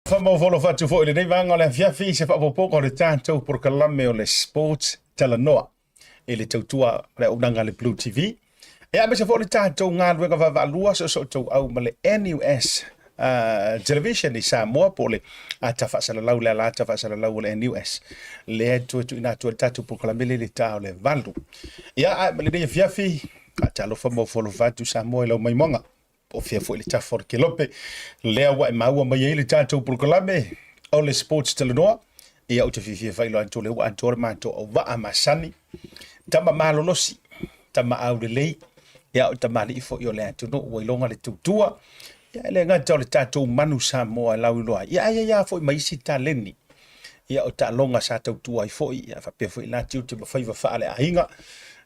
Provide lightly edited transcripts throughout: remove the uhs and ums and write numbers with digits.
Faamaufolo atu foi i lenei vaega o le afiafi i se faaopoopoga o le tatou polokalame o le Sports Talanoa i le tautua o le auaunaga a le Blue TV. E aemaise foi o le tatou galuega vaavaalua soosootaua ma le NUS Television i Samoa po o le ata faasalalau le ala ata faasalalau o le NUS lea e toe tuuina atu ai le tatou polokalame lea i le ta o le 8. Ia, ae ma lenei afiafi, faatalofa maufolo atu Samoa i lau maimoaga. Po o fea foi le tafa o le kelope, lea ua e maua mai ai le tatou polokalame o le Sports Talanoa. Ia, ou te fiafia faailoa atu lea ua atoa le matou auvaa masani, tama malolosi, tama aulelei, ia o tamalii foi o le atunuu ua iloga le tutua. Ia, e le gata o le tatou manu Samoa e lauiloa ai, ia ae i ai lava foi ma isi taleni. Ia, o taaloga sa tautua ai foi, ia faapea foi la tiute ma faiva faaleaiga,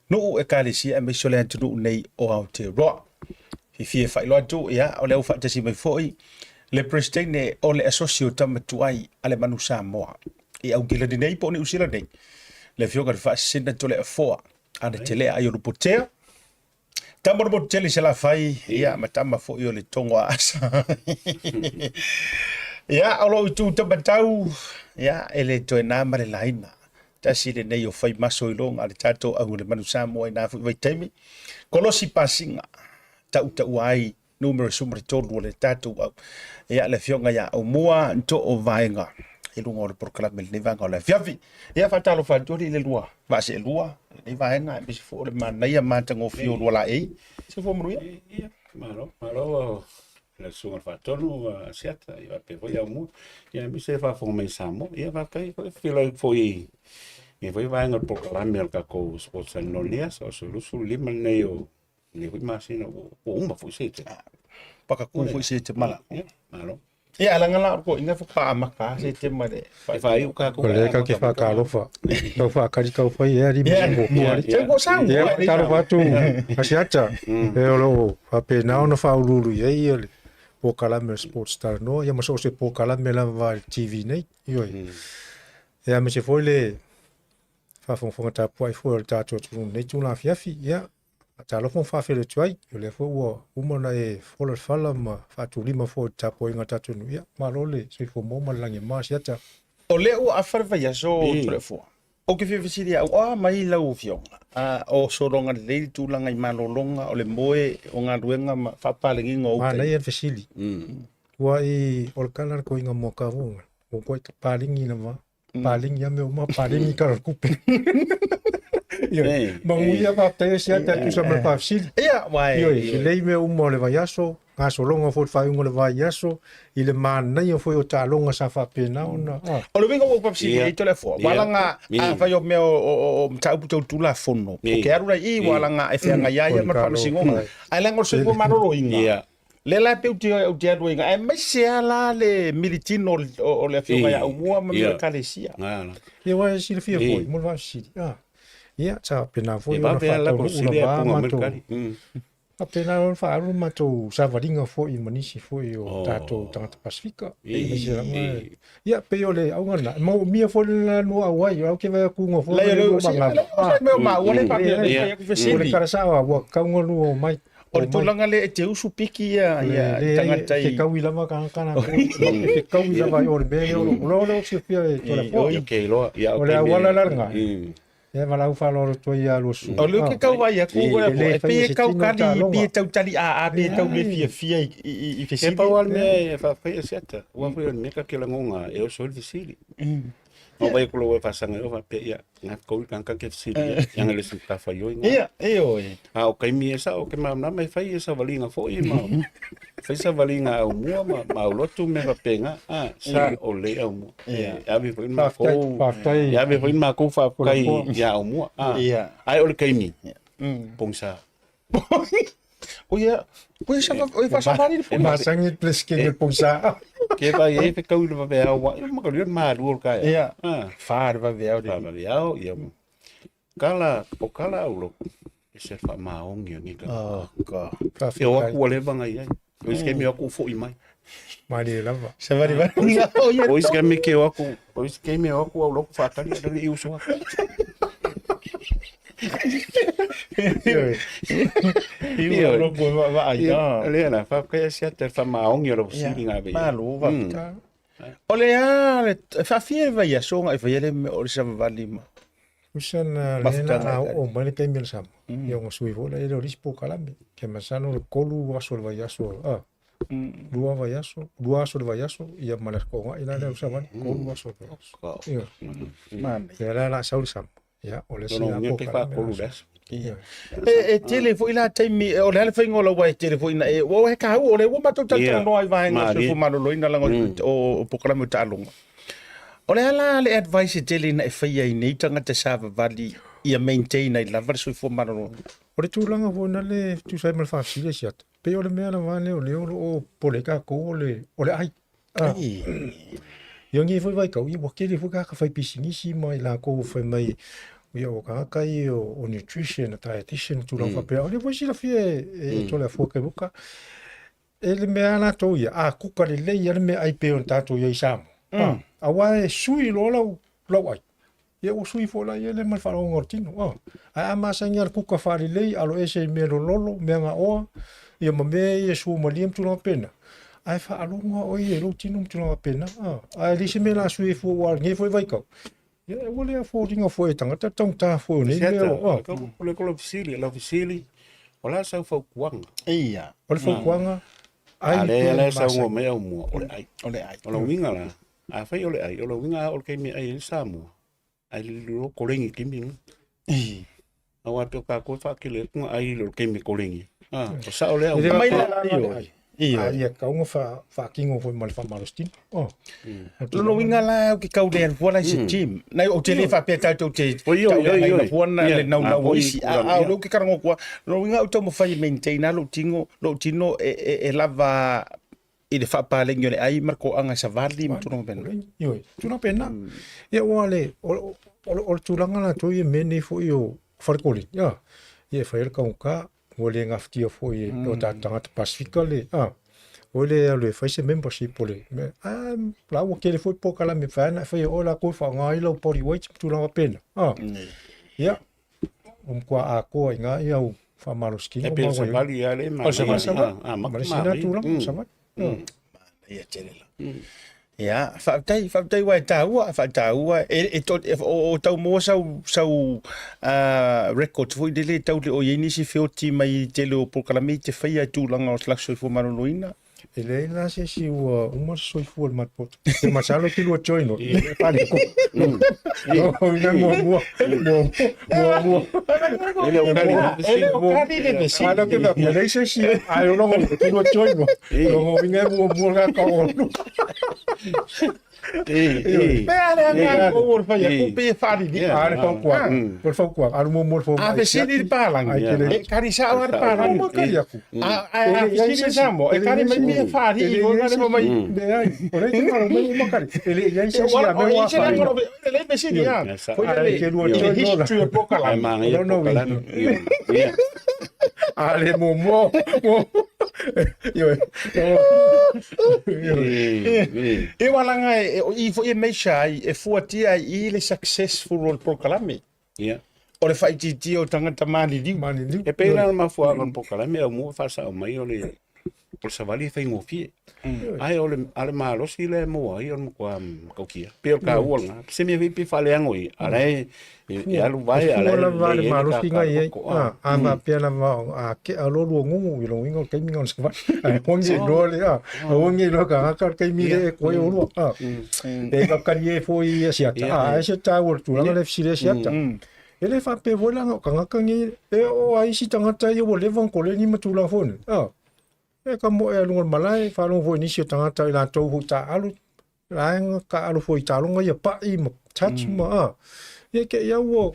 nuu, ekalesia aemaise o le atunuu nei o Aotearoa. Fiafia e faailoa atu, ia, o lea ua faatasi mai foi le Peresetene o le Asosi o Tama Tuai a le Manu Samoa i Aukilani nei po o Niu Sila nei, le Afioga i le Faasisina Toleafoa Ana Telea Aiolupotea, tama o le motu tele i Salafai, ia, ma tama foi o le Togo a Asa. Ia, o lou itu tamatau, ia, e le toe na ma le laina. Tasi lenei o fai maso iloga a le tatou au le Manu Samoa i na foi vaitaimi. Kolosi pasiga, tautaua ai numera 13 o le tatou au. Ia, le afioga ia Aumua Too Vaega i luga o le polokalame i lenei vaega o le afiafi. Ia, faatalofa atu alii i le lua vaa seelua i lenei vaega, aemaise foi o le manaia matagofie o lua laei. Soifua manuia. Ia, malo, malo le susuga i le Faatonu Asiata, ia faapea foi Aumua, ia aemaise le faafofoga mai a Samoa. Ia faafetai foi, feiloai foi i lenei foi vaega o le polokalame a le tatou Sports Talanoa i lenei aso, aso 25 lenei o lenei foi masina ua uma foi Setema. Pakakū foi Setema la. Ia, malo. Ia, leaga la o le toeaina faatoa amata lava Setema i le E faaiu tatou. O lea tatou te faatalofa, tau faatali tau fai ea alii ma muamua alii. Tau ko sau. Ia, faatalofa atu Asiata, e o lo o faapena ona faauluulu i ai le polokalame o le Sports Talanoa, ia ma so o se polokalame lava i le TV nei. Ioe. Ia aemaise foi le faafogafoga tapuai foi o le tatou atunuu i lenei itula afiafi. Ia, Faatalofa ma faafeiloai atu ai, o lea foi ua uma ona e fola le fala ma faatulima foi i le tapuaiga a le tatou nuu. Ia, malo le soifua maua ma le lagi e mama Asiata. O lea ua afa le vaiaso Toleafoa. Ou te fia fesili au, o a mai lau afioga? A o sologa lelei le tulaga i malologa, o le moe, o galuega ma faapapalegiga o ou taimi? Manaia le fesili. Ua i, o le kala le koiga mua kavunga, ua koe paligi lava. Paligi a mea uma, paligi tala o le tupe. Ioe, manuia faafetai e siata e tusa ma le faafesili. Ia, uae. Ioe, lelei mea uma o le vaiaso, gasologa foi o le faaiuga o le vaiaso, i le manaia foi o taaloga sa faapena ona. O le uiga ua ou faafesili ai Toleafoa, ua laga afai o mea o mataupu tau Tulafono, ou te alu la i i, ua laga e feagai ai ma le Faamasinoga. Ae leaga o le soifua maloloina, Lea la e pei ou te alu ai, aemaise lava la le militino o le afioga ia Aumua ma mea ekalesia. Ia aua e silafia foi mo le faafesili. Ia, sa faapena foi ona faataunuu lava matou, faapena ona faaalu matou savaliga foi ma nisi foi o tatou tagata Pasefika. Aemaise lava, ia pei o le auga lena, e manaomia foi le lua auai, au ke vai atu nga foi le lua mangava. O le tala sao lava, ua tatau ona lua omai. O le tulaga lea e te usu piki ia ia tagata i. Fekaui lava tagata latou. E fekaui lava i o le mea lea o lo o silafia e Toleafoa. O le auala la lena. Ia valaau faaaloalo atu ai ia Luasu. O lea ou te tau vaai atu e pei e tau tali, pei e tau tali aa, pei e tau le fiafia i fesili. E pau lava le mea e faafetai e Siata, aua foi o le mea ta te lagona e oso ai le fesili. Ma vai ku lo faasanga o faapea ia nga kou i kanga ke fesili ia ia le se matafaioi nga. Ia, ioe. A o kaimi e sao ke malamalama e fai e savaliga foi ma fai savaliga Aumua ma ma Aulotu me faapena a sa o le Aumua. E ave foi le makou Faafetai. E ave foi le makou faafetai ia Aumua a. Ia. Ae o le kaimi pogisa. O ia, o ia sa o ia faasavali le E masani le Peresetene o le pogisa. Ke vai e fekau i le vaveao wa ia ma ka le malu o le kaea. Ia. Ah. Fa le vaveao le. Fa vaveao ia. Kala o kala au lo. E se fa maongi o ni ka. Oh god. E o aku ua leva ngai ai. O isi kaimi o aku foi mai. Malie lava. Savali vali. O isi kaimi ke o aku, o isi kaimi o aku au loku whaatari a rere i uso aku. I o loku e wa ai. Lea na, whakaia sia te whamaongi o lo siri ngā vei. Malo, whakita. O le a le faafia le vaiaso ga e faia le mea o le savavali ma Tusa na lea mafutaga la e a tali. oo mai le taimi o le sama, ia ona sui foi lea o le isi polokalame. Ke masalo o le 3 aso o le vaiaso, 2 vaiaso, 2 aso o le vaiaso, ia ma le Aso Toonai la lea o le savali, 3 aso o le vaiaso. Ia. Manaia. Ia la o le a sau le sama, ia o le isi Lona lena uiga pe polokalame faatolu la le aso. Ia. E tele foi la taimi, o le a le faiga o lau ai tele foi na e, ua he kāua, o le ua matou talatalanoa ai vaega o Malie. soifua maloloina laga o polokalame o taaloga. O le a la le advice e tele ina e faia i nei tagata savavali ia maintain ai lava le soifua maloloina? O le tulaga foi na le tusa ai ma le faafesili a Siata, pei o le mea lava lea o lea o lo o popole ai tatou o le o le ai. Ia nei foi vaitau, ia ua tele foi tagata fai pisinisi ma i latou fai mai ia o tagata ia o nutrition, o dietitian, tulaga faapea. O lea foi e silafia e Toleafoa Keruka, e le mea lava latou ia, a kuka lelei lava le meaai pei ona tatou i ai i Samoa, aua e sui loa lau ai, ia ua sui foi la ia le ma le faalogoga o le tino. Ae a masani lava i le kuka faalelei, aloese i mea lololo, mea gaoa, ia ma mea ia suamalie ma tulaga faapena, ae faalogo lava oe ia i lou tino ma tulaga faapena. Ae leai se mea o le a sui ai fua aua o lenei foi vaitau, ia ua le foliga foi e tagata le taugata foi o nei mea. O le lau fesili, lau fesili, o le a sau fautuaga? Ia. O le fautuaga, ai A pea lea le e saunoa masani. mai au mua, o le ai. O le ai. O le uiga la, afai o le ai, o le uiga a o le taimi e ai ai le Samoa, ai le lilo koleni i le taimi lena. Aua pei o tatou e faatele atu na ai i le taimi e koleni. Ah, o sao lea. E le Mai faapea la la ioe. le ai. Ioe. A ia tatau ona faatino foi ma le faamalositino. Lona uiga la ou te tau le alu fua la i se gym. Nai ou te le faapea tatou te Oi, oi, oi, tauleagaina oi. fua na le naunau o oi, isi. A o lea ou te talanoa atu lava, lona uiga ou te taumafai e maintain lava lou tino, lou tino e lava i le faapalegi o le ai ma le toaga e savali ma tulaga faapena. Ioe, tulaga faapena. Ia aua le, o le tulaga latou ia i mea nei foi o falekoleni, ia e fai ai le taugata, ua le gafatia foi e o tatou tagata Pasefika le, oi le alu e fai se membership o le mea, a la ua tele foi polokalame e mafai ona e faia e oe latou e faaaoga ai lau body weight ma tulaga faapena. Ia, ua matua atoa i ina ia au faamalositino E pei o le savali lava lea e O le savali. manaia. Ah, Ma amata le isi lena manaia. tulaga, savali. Manaia tele la. Ia, faafetai, faafetai aua e taua, faataua e o tau maua sau sau records foi lele e tau le o i ai nisi feoti mai i le tele o polokalame i te faia i tulaga o le soifua maloloina. E leai la se isi ua uma le soifua o le matou poto. E masalo e te lua join oe. E pale ko. O ina muamua. Muamua. E le o kali. E le o kali le fesili. Ano ke ba, e leai se isi ae o logo e te lua join oe. Logo uiga e muamua ka ka o. Pe a le aga ko o le whai aku pe e whariri. A le fautuaga. O le fautuaga. Alu muamua le fomai. A fesili le palangi. Ai te le. E kari sao a le palangi. Uma kari aku. A fesili le Samoa. E kari mai pe e whariri. O le mai. Leai. O le te malo mai uma kari. E le iai se isi a me ua whariri. E le fesili a. Foi Ai le te lua le join ola. history o Ai polokalame. manaia No, no, polokalame. Ia. A le muamua. Ioe. Ioe. E walaga e o i foi e measure ai e fuatia ai i le successful o le polokalame. Ia. O le faaitiitia o tagata maliliu. Maliliu. E pei la o le mafuaaga o le polokalame au mua e faasao mai o le o le savali e faigofie. Ae o le a le malosi lea e maua ai o le matua matautia. Pei o le taua lena. Se mea foi pe faaleago ia, a la e e alu vae a E la fua e lava lelei le ai le malosi tata na i ai. koko. Ah. A faapea lava a kea loa lua gugu i lona uiga o le taimi lena o le savali. Ae aua ne i iloa le, aua ne i iloa e tagata le taimi lea e koe olua. Pe kaukali foi ia siata. A e se taua o le tulaga lea e fesili ai siata. E le faapea foi la o tagata nei e oo a isi tagata ia ua leva ona koleni ma tulaga foi nei. E ka moe a luga o le malae, faalogo foi i nisi o tagata i latou foi taaalo, laega taaalo foi i taaloga ia pai ma touch ma a. Ia te i au ua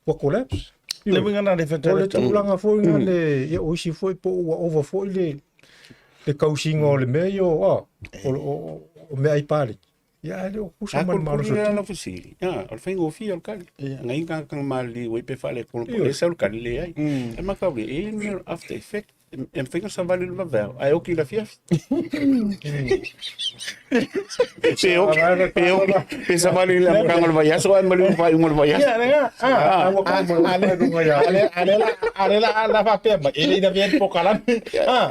ua collapse. Le uiga lena le O le whakareto. tulaga foi lena le, ia o isi foi po o ua over foi le le kausiga o le mea ia o a, o o o meaai paleki. Ia ae le o kusa Sa ma le malosi kolikoli o la tino. lau fesili. Ah, o le faigofie o le kali. Ngai tagata na maliliu ai pe faaletonu po o Ioe. le sau le kali leai. E matau lea, e i ai le mea o le after effect. E mafai ona savali i le vaveao ae oki i le afiafi. Pe oki, pe oki, pe savali i le amataga o le vaiaso ae maliu i le faaiuga o le vaiaso. Ia, lea, ah, a le, a le, a le la, a le la, la faapea mai, e le i lavea le polokalame. Ah.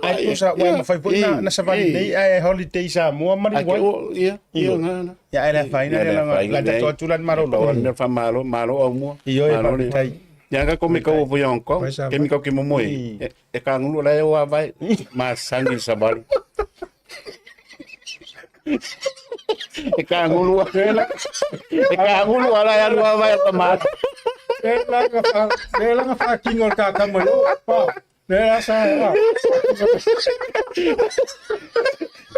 Ai tusa ua mafai foi na savali nei ae holiday Samoa ma Ai Liwai. Ia, ia ngana. Ia ai le afaina le langa la tatou atu la malolo. Pau le faamalo, malo aumua. Ioe, faafetai. Ia ka ko me kau fo Hong Kong, Mai ke mi kau ke momo e. E ka ngulu la e wa vai ma sangi savali. E ka ngulu e ka ngulu ala ya lua vai ta ma. Le la ga fa le la ga fa kingo le kakama le pa. Le la sa pa.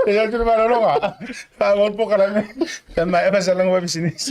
E atu le malologa. Faagol polokalame. Tama e fasalang wa business.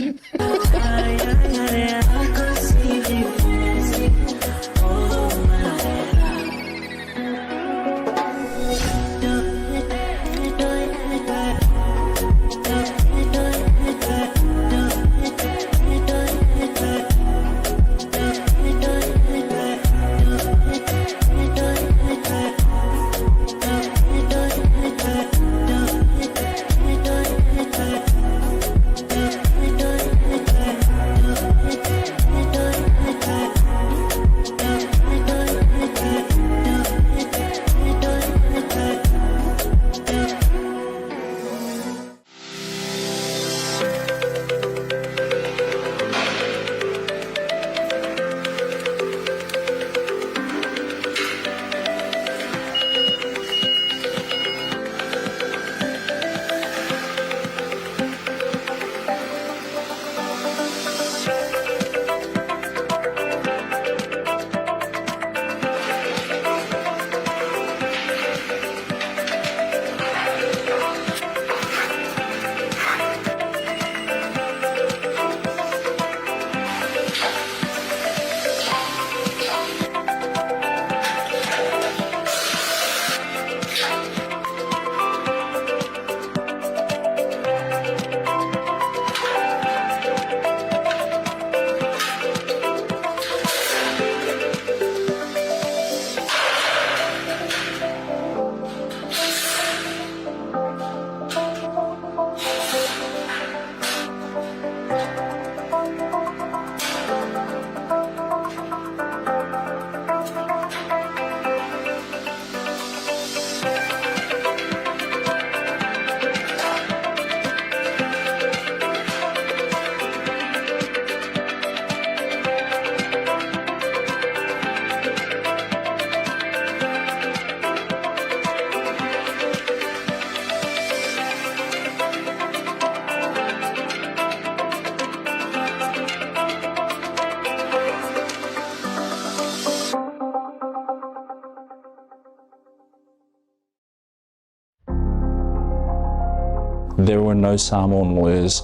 There were no Samoan lawyers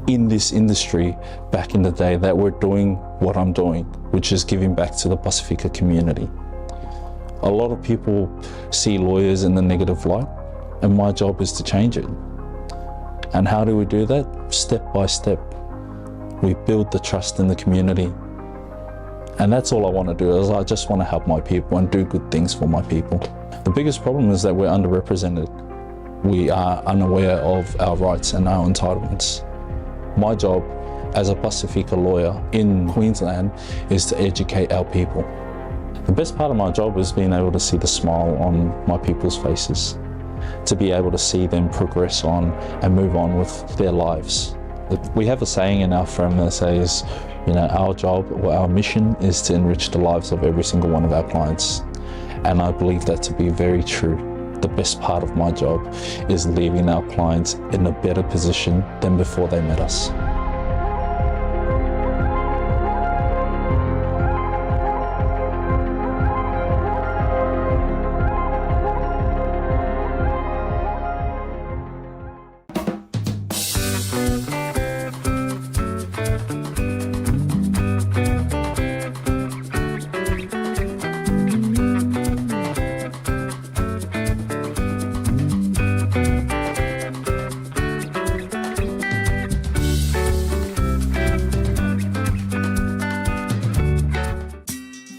in this industry back in the day that were doing what I'm doing, which is giving back to the Pasefika community. A lot of people see lawyers in the negative light, and my job is to change it. And how do we do that? Step by step. We build the trust in the community. And that's all I want to do is I just want to help my people and do good things for my people. The biggest problem is that we're underrepresented. We are unaware of our rights and our entitlements. My job as a Pasefika lawyer in Queensland is to educate our people. The best part of my job is being able to see the smile on my people's faces, to be able to see them progress on and move on with their lives. We have a saying in our firm that says, you know, our job or our mission is to enrich the lives of every single one of our clients. And I believe that to be very true. The best part of my job is leaving our clients in a better position than before they met us.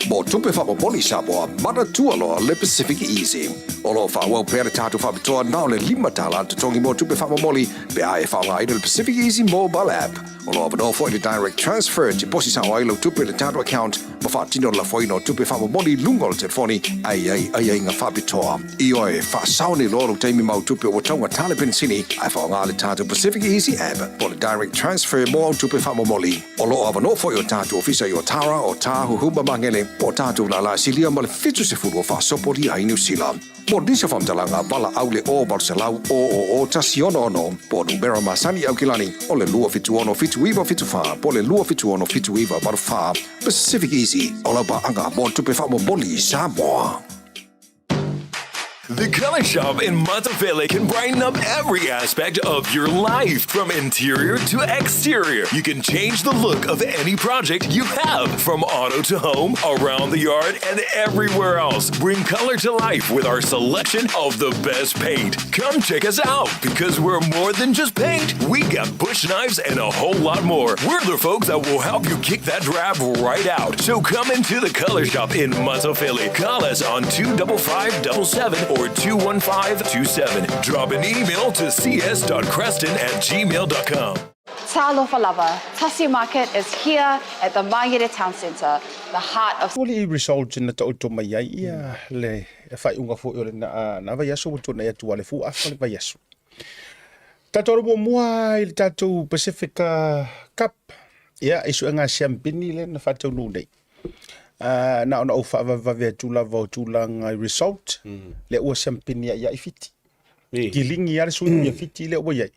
Mo tupe faamomoli Samoa, manatua loa le Pacific Easy. O lo o faaauau pea le tatou faapitoa na o le $5 le totogi mo tupe faamomoli pe a e faaaogaina le Pacific Easy Mobile App. O lo o avanoa foi le Direct Transfer e tiposi sao ai lau tupe i le tatou account ma faatino le lafoina o tupe faamomoli i luga o le telefoni ae i ai aiaiga faapitoa. Ioe, faasao nei loa lou taimi ma au tupe ua taugata le penisini ae faaaoga le tatou Pacific Easy App po o le Direct Transfer mo au tupe faamomoli. O lo o avanoa foi o tatou ofisa i Otara, Otahuhu ma Magele, po o tatou lala e silia ma le 70 o faasopolia ai Niu Sila. Mo nisi o faamatalaga, valaau le 0 800 000 166 po o numera masani i Aukilani o le 276 7974 po o le 276 7984. Pacific Easy, o lau paaga mo tupe faamomoli i Samoa. The Color Shop in Matafele can brighten up every aspect of your life, from interior to exterior. You can change the look of any project you have, from auto to home, around the yard, and everywhere else. Bring color to life with our selection of the best paint. Come check us out because we're more than just paint. We got bush knives and a whole lot more. We're the folks that will help you kick that drab right out. So come into the Color Shop in Matafele. Call us on 25577 or 21527. Drop an email to cs.creston@gmail.com. Talofa lava, Tasi Market is here at the Mangere Town Centre, the heart of Ua le result na taoto mai ai ia le faaiuga foi o le na vaiaso ua tuanai atu a le fuaafa le vaiaso. Tatou alu muamua i le tatou Pacific Cup. Ia, i suega siampini lea na faataunuu nei. Na ona ou faavavevave atu lava o tulaga i result, lea ua siampini ai i Fiti. Kiligi lava le sui ia Fiti lea ua i ai.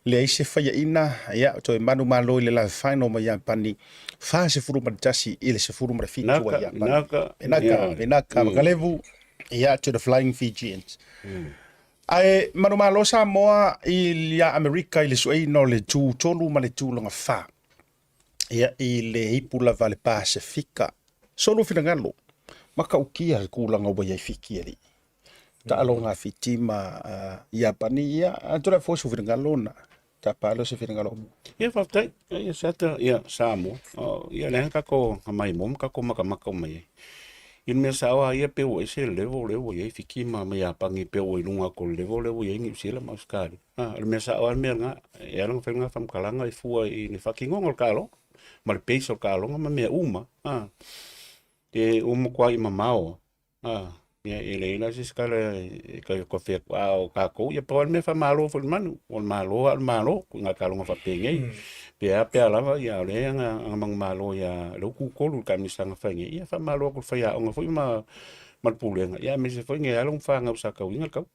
Leai se faiaina, ia, toe manumalo i le live final ma Iapani, 41 i le 17 a Iapani. Naka, naka, naka, Vakalevu, ia, to the Flying Fijians. Ae manumalo Samoa i ia Amerika i le sueina o le tu tolu ma le tulaga fa. Ia, i le ipu lava a le Pasefika. Solo finagalo, matautia le tulaga ua i ai Fiti alii. Taaloga a Fiti ma Iapani, ia, atonu e foi sou finagalo ona tapa lea o se finagalo o mua. Ia, faafetai. Ia, Seta, ia, Samoa. Oh, ia, lea kako mai mo kako makamaka o mai ai. I le mea sao lava ia pei ua ese le level lea ua i ai Fiti ma Iapani pei ua i luga atu o le level lea ua i ai Niu Sila ma Ausetalia. Ah, o le mea sao lava le mea lena. E ala ona fai lena faamatalaga e fua i le faatinoga o le taaloga ma le pace o le taaloga ma mea uma. Ah, e ua matuai mamao lava. Ah, ia e leai la se isi tala e tau fai atu, a o tatou, ia pau lava le mea faamalo foi i le manu, o le Malo lava o le Malo, ituaiga taaloga faapenei. Pe a pe a lava, ia o lea na manumalo ia lea ua tutolu i le taamilosaga fai nei, ia faamalo atu i le faiaoga foi ma le Pulega, ia aemaise foi nai alo ma fanau sa tauina le tau.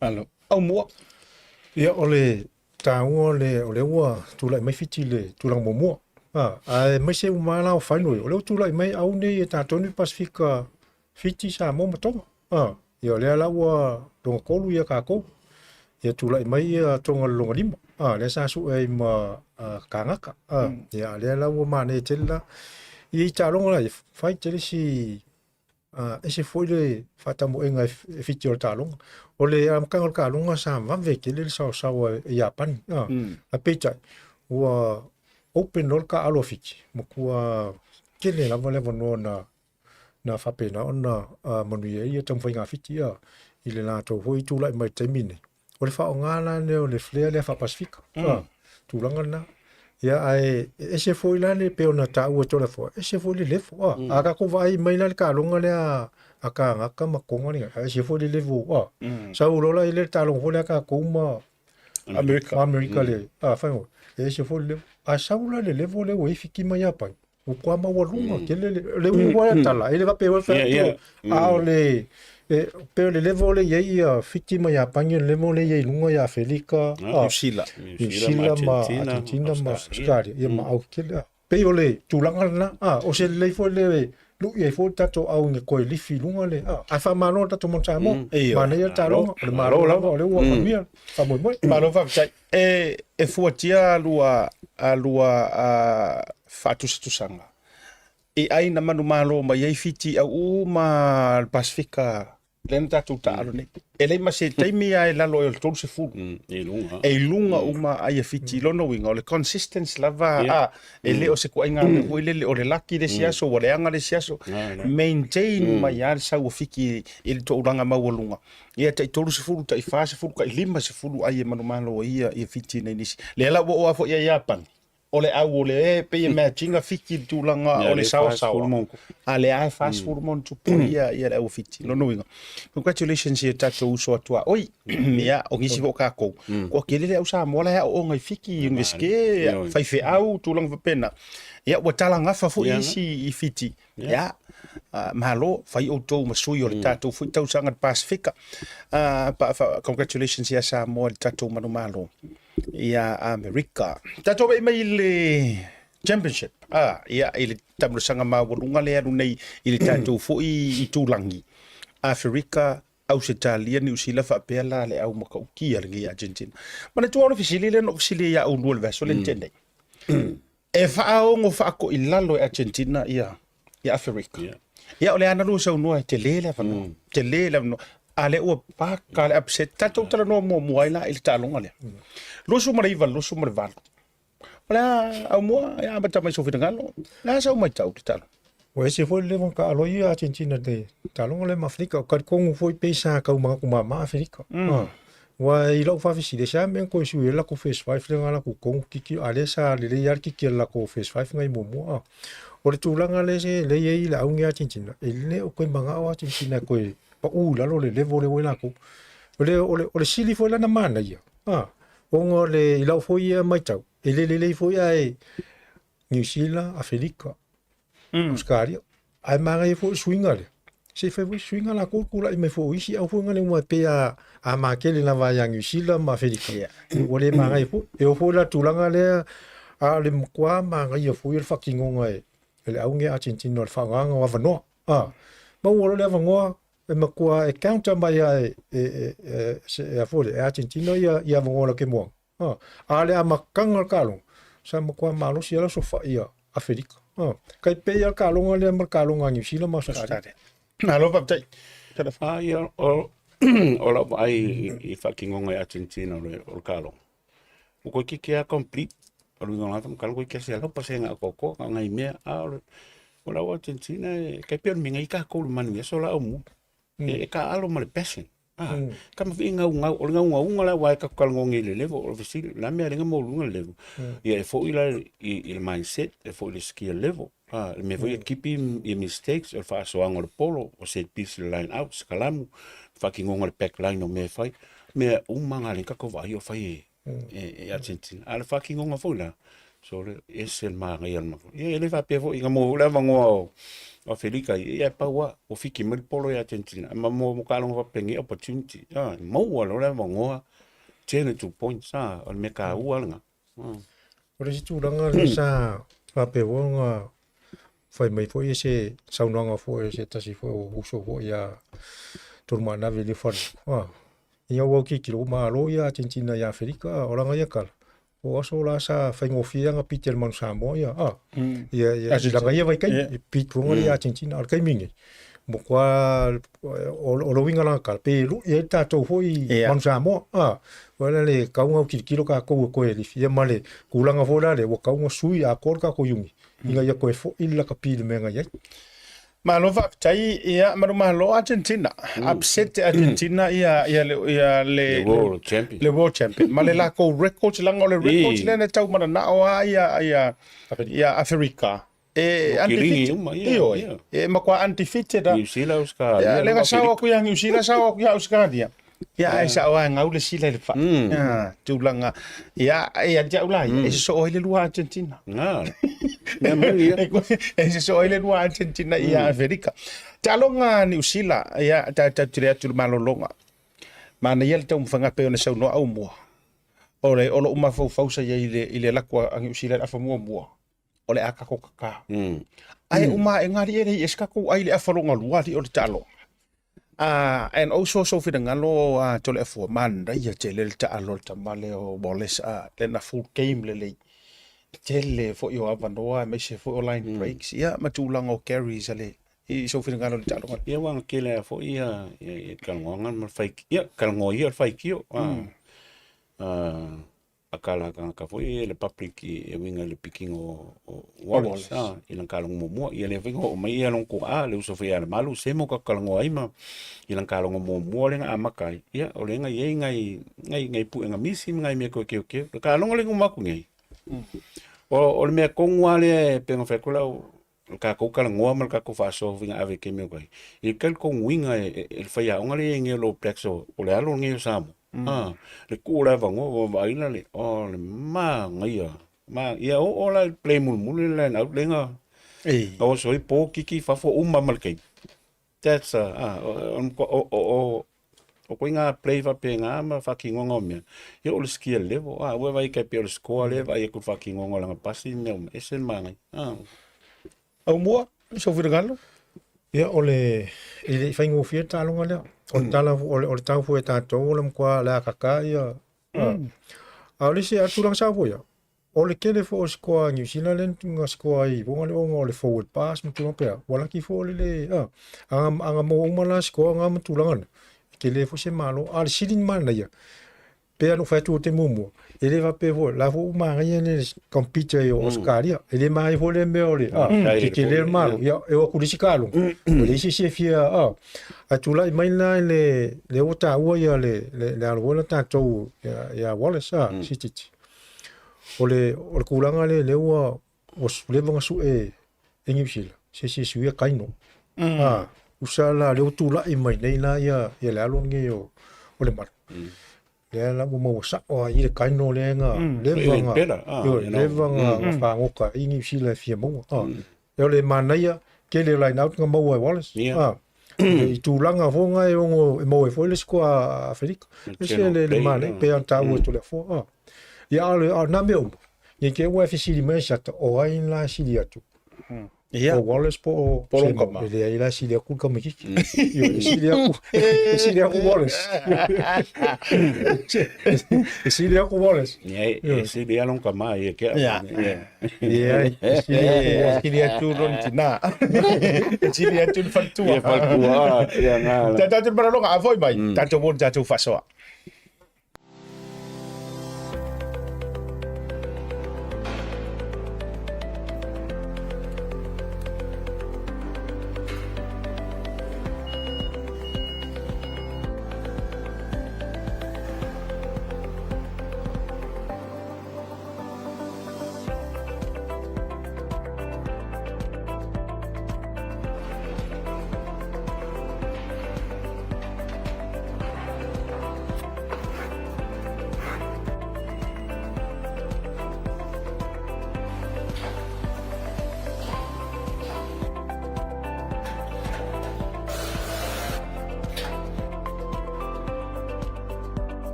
Malo. Aumua. Ia, o le taua o le, o lea ua tulai mai Fiti i le tulaga muamua. A, aemaise uma lava la o final ia, o lea ua tulai mai au nei e tatou nei Pasefika, Fiti, Samoa ma Tonga. A, ia o lea la ua lona tolu ia tatou. Ia tulai mai ia Tonga i le lona lima. A, lea sa sue ai ma Kanaka. A, ia a lea la ua manaia tele la. Ia i taaloga la, ia fai tele si A ese foi le faatamoega e Fiti o le taaloga. O le amataga o le taaloga sa vave tele le saosaoa e Iapani. A, ae peitai, ua open loa le taaalo a Fiti, matua tele lava le avanoa na na faapena ona manuia ai ia taumafaiga a Fiti a, i le latou foi tulai mai i le taimi lenei. O le faaaoga la lea o le flare lea faa-Pasefika. Mm. Tulaga lena. Ia, ae e ese foi la le pei ona taua e Toleafoa, e ese foi le level. Ah, mm. A tatou vaai mai la le taaloga lea a Kanaka ma Tonga le, a ese foi le level. Ah, mm. Sau loa la i le taaloga foi lea a tatou ma Amerika, ma Amerika mm. le, ah, fai mo, e ese foi le level. A sau la le level lea ua i Fiti ma Iapani. Ua toa maualuga tele le, le ui ua tala, e le faapea ua fai atu, a o le, e, pei o le level lea e i ai ia Fiti ma Iapani, o le level lea e i ai i luga ia Afelika, Niu Sila. Niu Sila ma Argentina ma Australia, ia ma Aukele. Pei o le tulaga lena, a, o se lelei foi le lu'i ai foi le tatou au ina toe lifi i luga le, a, ae faamalo le tatou Mount Samoa, manaia le taaloga, o le Malo lava o lea ua manuia, faamoemoe. Malo faafetai. E, e fuatia lua, a lua a, faatusatusaga i ai na manumalo mai ai Fiti auu ma le Pasefika lea na tatou taaalo nei. E leai ma se taimi lava e lalo ai o le 30. E i luga. E i luga uma ai a Fiti. Lona uiga, o le consistency lava, a, e le o se ituaiga mea foi lele o le laki le isi aso, ua leaga le isi aso. Maintain mai lava le sau o Fiti i le tulaga maualuga. Ia tai 30, tai 40, tai 50 ai e manumalo ai ia Fiti nai nisi. Lea la ua oo lava foi ia Iapani. O le au o le e pei e match ina Fiti i le tulaga o le saoasaoa, a lea e 40 ma ona tupu ia ia le au o Fiti. Lona uiga, congratulations i o tatou uso a tuaoi. Ia, o nisi foi o tatou, kua tele le au Samoa la e aooga i Fiti, i Iunivesite, faifeau, tulaga faapena. Ia, ua talagafa foi isi i Fiti. Ia, malo, fai outou ma sui o le tatou foi tausaga i le Pasefika. Congratulations ia Samoa i le tatou manumalo ia Amerika. Tatou vei mai i le championship, ia, i le taamilosaga maualuga lea alu nei i le tatou foi itulagi, Aferika, Ausetalia, Niu Sila faapea la le au matautia lenei Argentina. Manatua o le fesili lea na ou fesili ai ia oulua i le vaiaso lea na tea nei. E faaogo faatoilalo e Argentina ia ia Aferika. Yeah. Ia o le ana lua saunoa e tele le avanoa. Tele le avanoa. A lea ua paka le upset. Tatou talanoa muamua ai la i le taaloga lea. 29 28. O le a Aumua, ia amata mai sou finagalo. O le a sau matau i le taaloga? Ua ese foi le leva ona taalo ai Argentina i le taaloga lea ma Aferika. O talitonu foi pei sa tau manatu mama Aferika. Aua i lau faafesili, e se a mea na toe sui ai le latou first five lea na alu atu i totonu kiki, a o lea sa lelei lava le kiki a le latou first five nai muamua. O le tulaga lea e i ai le auga Argentina, e le o toe manao Argentina e toe pau i lalo le level lea ua i ai latou. O le, o le, o le sili foi la ona manaia, ona o le, i lau foi ia matau, e le lelei foi ae Niu Sila, Aferika, Ausetalia. Ae manaia foi le suiga lea, se i fai foi se suiga latou tulai mai foi o isi au foi na uma e pei a, a makele lava ia Niu Sila ma Aferika. Yeah. Ua le manaia foi. E oo foi la tulaga lea, a o le matua manaia foi o le faatinoga e, e le au nei Argentina o le faaaogaina o avanoa. A, maua loa le avanoa, e matua e counter mai lava e, e, e, e, e, e, e, e Argentina ia, ia avanoa la ke moana. A, a le amataga o le taaloga, sa matua malosi ai le aso fai a Aferika. A, kai pei lava le taaloga lea ma le taaloga a Niu Sila ma Ausetalia. Malo faafetai. A, ia, o, o lau vaai i, i faatinoga i Argentina o le, o le taaloga, ua toe kiki lava complete. O le uiga o lena faamatalaga, ua toeitiiti 100% atoatoa, na o nai mea. A o le, o lau Argentina, e tai pei o le mea nei tatou i le manu i aso la aumua. E, e taaalo ma le passion. Ah, ka ma fii gaugau, o le gaugauga la aua e tatou talanoa nei i le level, o le fesili, o le a le mea e ala ai ona maualuga le level? Ia e foi la i, i le mindset, e foi i le skill level. Ah, le mea foi e kipi i mistakes, o le faasoaga o le polo, o set piece, le line out, sikalamu, faatinoga o le back line o mea e fai. Mea uma na lea tatou vaai o fai e, e, e Argentina. A o le faatinoga foi la, so le ese le manaia o le matou. Ia e le faapea foi ina maua foi le avanoa o Aferika ia, ia e pau lava, ua fiki mai le polo i Argentina. Ma mo mo taaloga faapenei opportunity, a, maua loa le avanoa, turn it to points, a, o le mea taua lena. O le isi tulaga lea sa faapea foi ona fai mai foi e se saunoaga foi a se tasi foi o uso foi ia Tolumaanave Liufale. Ah, ina ua tilotilo ua malo ia Argentina i Aferika, o lana ia tala, o aso la sa faigofie ana pite a le Manu Samoa ia, ah, ia, ia, i lana ia vaitaimi, e pit luga ia Argentina. A o le taimi lenei, matua o le uiga o lana tala, pe lui ai le tatou foi Manu Samoa, ah, o le le tau ona tilotilo tatou e toe lifi, ia ma le tulaga foi la lea, ua tau ona sui atoa le tatou iuni, ina ia toe foi le lakapi i le mea na i ai. Malo faafetai ia manumalo Argentina. Upset Argentina ia ia le ia le Le world champion. le world champion. Ma le lakou records langa o le records lea na tau mananao a ia ia ia Aferika. E Mo kiligi undefeated. uma, ia, Ioe. ia. E matua undefeated a. New Zealand, Australia, Ia, le ma sao Aferika. aku ia New Zealand, sao aku ia Australia. Ia, ai sao ai ngau le sila i le faa. Ia, tulaga. Ia, ia te au la, e sosoo ai le lua Argentina. Nga. Mea moni ia. E sosoo ai le lua Argentina ia Aferika. Taaloga Niu Sila, ia, tatou te le atu i le malologa. Manaia le taumafaiga pei ona saunoa Aumua. O le, o lou mafaufau sa i ai i le, i le alu atu a Niu Sila i le afa muamua, o le a tatou kaka. Ae uma ae alii e leai se tatou ai i le afa lona lua alii o le taaloga. And also sou finagalo a Toleafua, manaia tele le taalo a le tama lea o Wallace, lena full game lelei. Tele foi o avanoa aemaise foi o line breaks, ia ma tulaga o carries a le, i sou finagalo i le taaloga. Ia aua na tele lava foi ia talanoaga ma le fai, ia talanoa ia o le faitio. A kala tagata foi ia i le public e uiga i le pikiga o Wallace i lana taaloga muamua. Ia lea foi na oo mai ia lona tuaa le uso foi ia Lemalu Semo tatou talanoa ai ma i lana taaloga muamua lea na amata ai, ia o lea na i ai nai nai nai puega misi ma nai mea toe teuteu. O le taaloga lea na uma atu nei, O le mea tonu lava lea e pei ona fai atu lau le tatou talanoa ma le tatou faasoa foi na ave i le taimi o tai, i le talitonuina e le faiaoga lea e i ai nei o le All Blacks o le alo lenei o Samoa. A, le tuu o le avanoa ua vaai la le, o le manaia. Ia oo la i le play mulimuli le line out lea na oso ai po kiki i fafo uma ma le taimi. That's a, o, o koiga play faapena ma faatinoga o mea, ia o le skill level. A, ua vaai tai pei o le score lea e vaai atu i le faatinoga o lana pasi ma mea uma, e ese le manaia. A. Aumua, sou finagalo. Ia, o le, e le i faigofie le taaloga lea. O le tala, o le, o le tau foi a tatou, o le matua o le a kaka ia. A o le isi, a o le tulaga sao foi ia, O le tele foi o sikoa a Niu Sila lea na sikoa ai i luga lea ona o le forward pass ma tulaga pea, ua laki foi o le le, a, a na maua uma la sikoa na ma tulaga na, e tele foi se malo. A o le sili ona manaia, pei lava ona ou fai atu i le taimi muamua, e le faapea foi, o la foi ua manaia le compete ai o Ausetalia, e le manaia foi lea mea o le, a, tetele le malo, ia, e o atu i le isi taaloga, ua leai se isi e fia, a. Ae tulai mai la i le, lea ua taua ia le, le alo foi lea tatou ia Wallace, a, Sititi. O le, o le tulaga lea lea ua, ua leva ona sue e Niu Sila, se isi e suia Kaino. Mm. A, usa la, lea ua tulai mai nei la ia, ia le alo lenei o, o le malu. Mm. Lea la ua maua sao ai i le Kaino lea na mm. leva na, ah, ioe, leva na, mm. na fāgoka i Niu Sila e fia maua. Ah. Mm. E o le manaia, tele line out na maua e Wallace. Yeah. Ah. I tulaga foi na e ono e maua ai foi le sikoa a Aferika. E se le le manaia, pe ana taua e Toleafoa. Ah. Ia, a o le, a o nā mea uma, ne i te i ua e fesili mai e Siata, o ai la e sili atu? Ia. O Wallace po o Po lou kama. E leai la e sili atu le tamaitiiti. Ioe, e sili atu, e sili atu Wallace. E sili atu Wallace. Ia, e sili lava lona tama ia te au. Ia. Ia. Leai, e sili atu Wallace. E sili atu lona tina. E sili atu le faletua. Ia faletua, ia na. Tatou te malologa, a foi mai, tatou o i le tatou faasoa.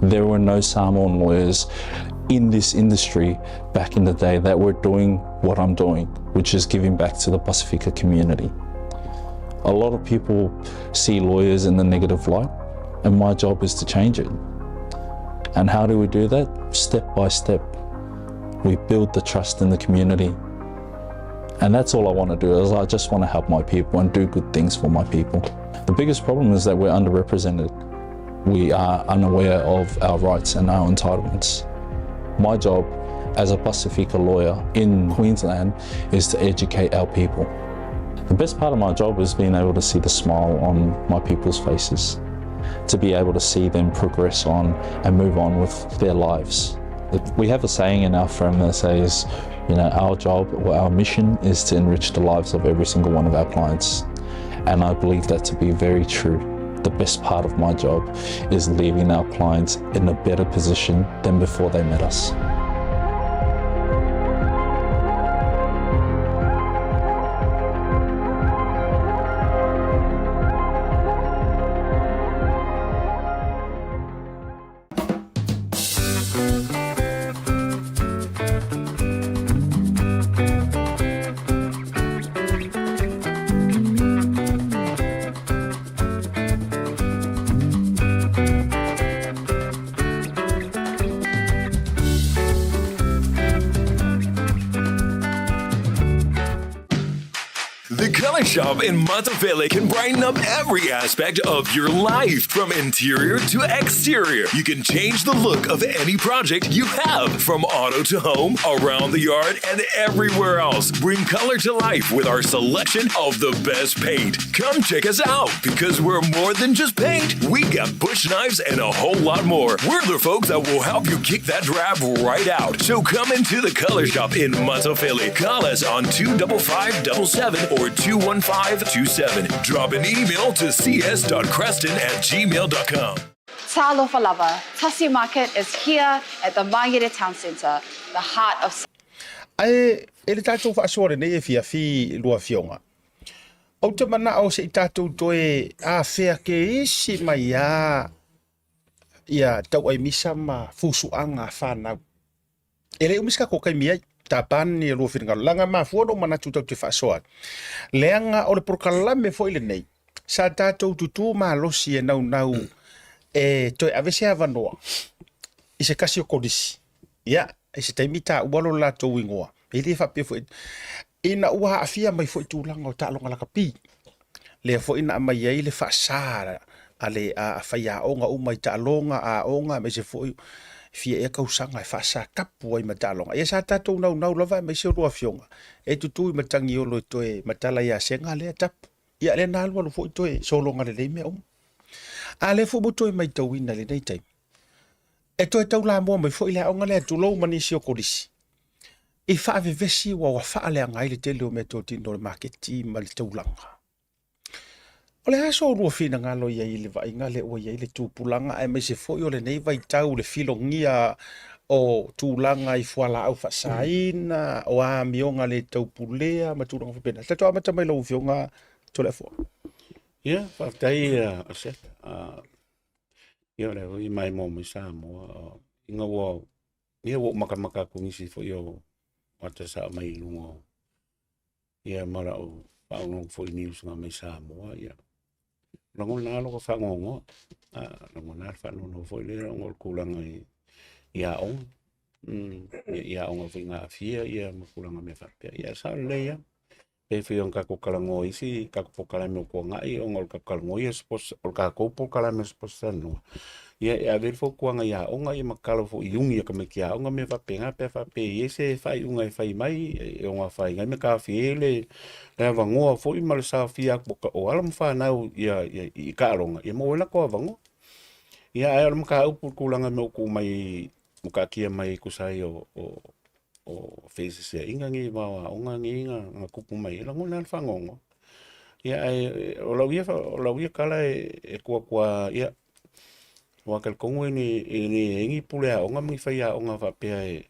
There were no Samoan lawyers in this industry back in the day that were doing what I'm doing, which is giving back to the Pasifika community. A lot of people see lawyers in the negative light, and my job is to change it. And how do we do that? Step by step. We build the trust in the community. And that's all I want to do, is I just want to help my people and do good things for my people. The biggest problem is that we're underrepresented. We are unaware of our rights and our entitlements. My job as a Pasifika lawyer in Queensland is to educate our people. The best part of my job is being able to see the smile on my people's faces, to be able to see them progress on and move on with their lives. We have a saying in our firm that says, you know, our job or our mission is to enrich the lives of every single one of our clients. And I believe that to be very true. The best part of my job is leaving our clients in a better position than before they met us. Color Shop in Matafele can brighten up every aspect of your life, from interior to exterior. You can change the look of any project you have, from auto to home, around the yard, and everywhere else. Bring color to life with our selection of the best paint. Come check us out because we're more than just paint. We got bush knives and a whole lot more. We're the folks that will help you kick that drab right out. So come into the Color Shop in Matafele. Call us on 25577 or 21527. Drop an email to cs.creston@gmail.com. Talofa lava, Tasi Market is here at the Mangere Town Centre, the heart of Ae e le tatou faasoa lenei e fiafi lua afioga. Ou te manao se i tatou toe afea ke isi mai a ia tauaimisa ma fusuaga a fanau. E le umi se tatou taimi ai, tapani ia lua finagalo. Leaga e mafua ona ou manatu tatou te faasoa ai, leaga o le polokalame foi lenei sa tatou tutū malosi e naunau e toe ave se avanoa i se tasi o kolisi. Ia, i se taimi taua lo latou igoa, e le faapea foi ina ua aafia mai foi tulaga o taaloga lakapi, lea foi na aumai ai le faasa a le a faiaoga uma i taaloga, aoga aemaise foi fia ea tausaga e faasa tapu ai ma taaloga. Ia sa tatou naunau lava aemaise o lua afioga e tutū i Matagiolo e toe matala ia Sega lea tapu. Ia lea na alualu foi toe sologa lelei mea uma. A lea foi ua toe matauina i lenei taimi, e toe taulamua mai foi le aoga lea, tulou ma nisi o kolisi, i faavevesi ua ua faaleaga ai le tele o meatotino o le maketi ma le taulaga. O le a so lua finagalo i ai i le vaaiga lea ua i ai le tupulaga aemaise foi o lenei vaitau le filogia o tulaga i fualaau faasaina, o amioga le taupulea ma tulaga faapena. Tatou amata mai lau Afioga Toleafoa. Ia, faafetai Asiata. Ia, o lea foi e maimoa mai Samoa. Ina ua, ia ua ou makamaka atu i nisi foi o ata sa aumai i luga o, ia ma lau faalogologo foi i news na aumai Samoa, ia lagona lava lota faanoanoa. Lagona lava le faanoanoa foi lea ona o le tulaga i aoga, i aoga foi na aafia ia ma tulaga mea faapea. Ia sao lelei lava. Pei foi ona tatou talanoa i isi tatou polokalame o tuanai ona o le tatou talanoa ia o le tatou polokalame o Sports Talanoa, ia e ave ai le fautuaga i aoga ia ma tatalo foi i uni a tamaiti aoga ma mea faapena pe a faapea e i ai se faaiuga e fai mai e ono afaina ai ma taofia ai le avanoa foi ma le saofia atu o alo ma fanau i taaloga ia maua ai latou avanoa. Ia ae o le mataupu i le tulaga e tuu mai ua taatia mai e tusa ai o feeseeseaiga nei ma aoaoga nei na tupu mai ai, lagona lava le faanoanoa. Ia ae o lau ia, o lau ia tala e tuu atu lava, ia, aua e talitonu e le i ai ni pule aoga ma ni faiaoga faapea e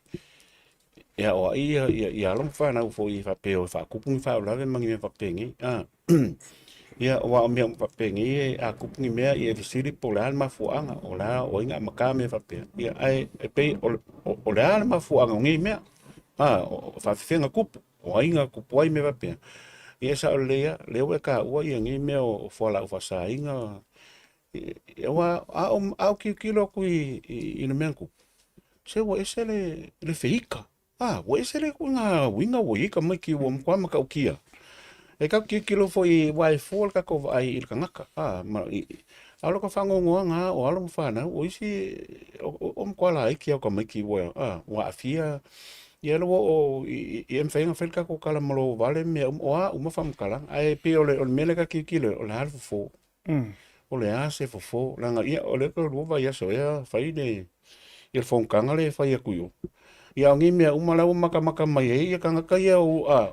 aoai ia alo ma fanau foi faapea e o e faatupu ni faalavelave ma ni mea faapenei. Ia, aua o mea uma faapenei a tupu ni mea, ia e fesili po o le a le mafuaaga, o le a, o ai na amata mea faapea. Ia, ae e pei o le a le mafuaaga o nei mea, o faafefea ona tupu, o ai na tupu ai mea faapea. Ia e sao lelei lava, lea ua e taua nei mea o fualaau faasaina, aua a ou tilotilo atu i le mea na tupu, se ua ese le feika. A, ua ese le ituaiga uiga ua i ai tamaiti ua matua matautia. E tatou te tilotilo foi aua e fua le tatou vaai i le tagata, a, ma i, a o lota faanoanoaga lava o alo ma fanau, o isi o matua laiti lava o tamaiti ua, a, ua aafia. Ia lea ua oo i, e mafai ona fai le tatou tala ma lou vale ma mea uma, o a uma faamatalaga. Ae pei o le mea lea ta te tilotilo i ai, o le a le fofo? O le a se fofo? Leaga ia o lea toe 2 vaiaso ea fai le ia le fonotaga lea e fai atu i o. Ia a o nei mea uma la ua matamata mai ai ia tagata ia o a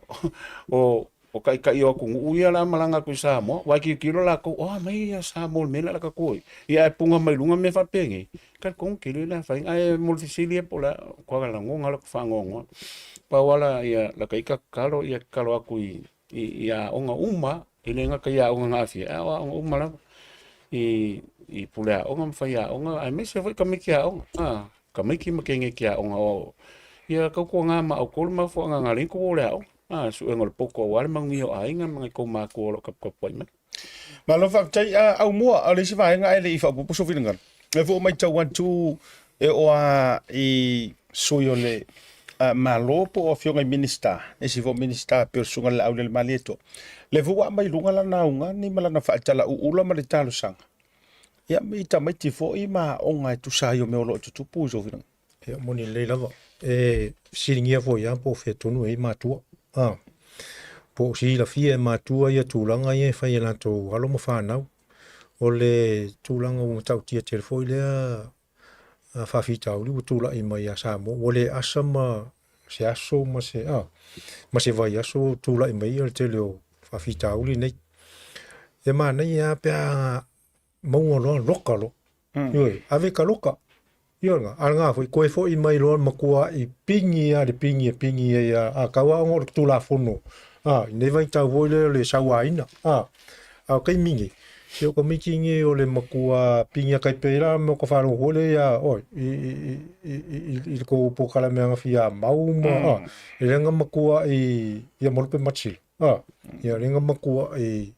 o o taitai o atunuu ia la malaga atu i Samoa, aua e tilotilo latou, o aumai ia Samoa i le mea lea o le a tatou o ai. Ia ae puna mai luga mea faapenei, talitonu tele le afaina. Ae mo le fesili ia po o le a, matua lagona lota faanoanoa. Pau lava la ia lata ita tatalo, ia tatalo atu i i aoga uma, e le gata i aoga na aafia, a o aoga uma lava i pule aoga ma faiaoga, aemaise foi tamaiti aoga, a, tamaiti ma teineiti aoga o ia tautuana ma outou le mafuaaga na ala ai ona outou o i le aoga, a, suega o le poto aua le manuia o aiga ma nai tou matua o lo o taputapuai mai. Malo faafetai. A, Aumua, o le isi vaega ae le i faaopoopo sou finagalo, o lea foi ua matau atu e oo lava i sui o le Malo po o afioga i Minisita, nisi foi o Minisita pei o le Susuga i le Laaulialemalietoa, lea foi ua aumai i luga lana augani ma lana faatalauula ma le talosaga, ia ma i tamaiti foi ma aoga e tusa ai o mea o lo o tutupu i sou finagalo. Ia, moni lelei lava. E fesiligia foi lava po o fea tonu e i ai matua. A, po o silafia e matua ia tulaga ia e fai e latou alo ma fanau. O le tulaga ua matautia tele foi lea faafitauli ua tulai mai ia Samoa, ua le asa ma se aso ma se, a, ma se vaiaso o tulai mai ai le tele o faafitauli nei. E manaia lava pe a maua loa loka loa. Ioe, ave ka loka. Ioe lena, a o lena foi, toe foi mai loa le matua'i pigi lava le pigi e pigi ai lava, a tau lava ona o le Tulafono, a, i lenei vaitau foi lea o le sauaina, a. A o taimi nei, se o tamaiti nei o le matua pigi atu ai pei la mo ka faalogo foi lea ia oe i i i i i le tou polokalame anafia ia Mau ma a, e le na matua i ia Malupe Matisila, a, ia le na matua i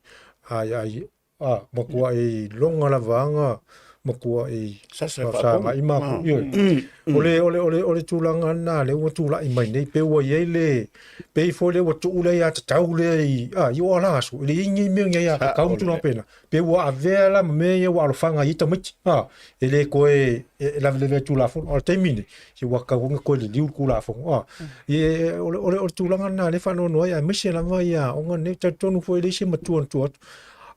ai ai a matua i loga lava aga matua i Sasa e faapolo. faafesagai matou. Ioe. O le, o le, o le, o le tulaga lena lea ua tulai mai nei, pei ua i ai le, pei foi lea ua tuu le aiatatau lea i, a, i o ala aso, e leai ni mea ni aiatatau ma tulaga faapena. Pei ua avea la ma mea ia ua alofaga ai tamaiti, a, e le toe e lavelave ai le Tulafono. A o le taimi lenei, se ua tatau foi ona toe liliu le Tulafono, a. E, o le, o le, o le tulaga lena lea e faanoanoa ai, aemaise lava ia aoga nei, talitonu foi e leai se matua na tua atu,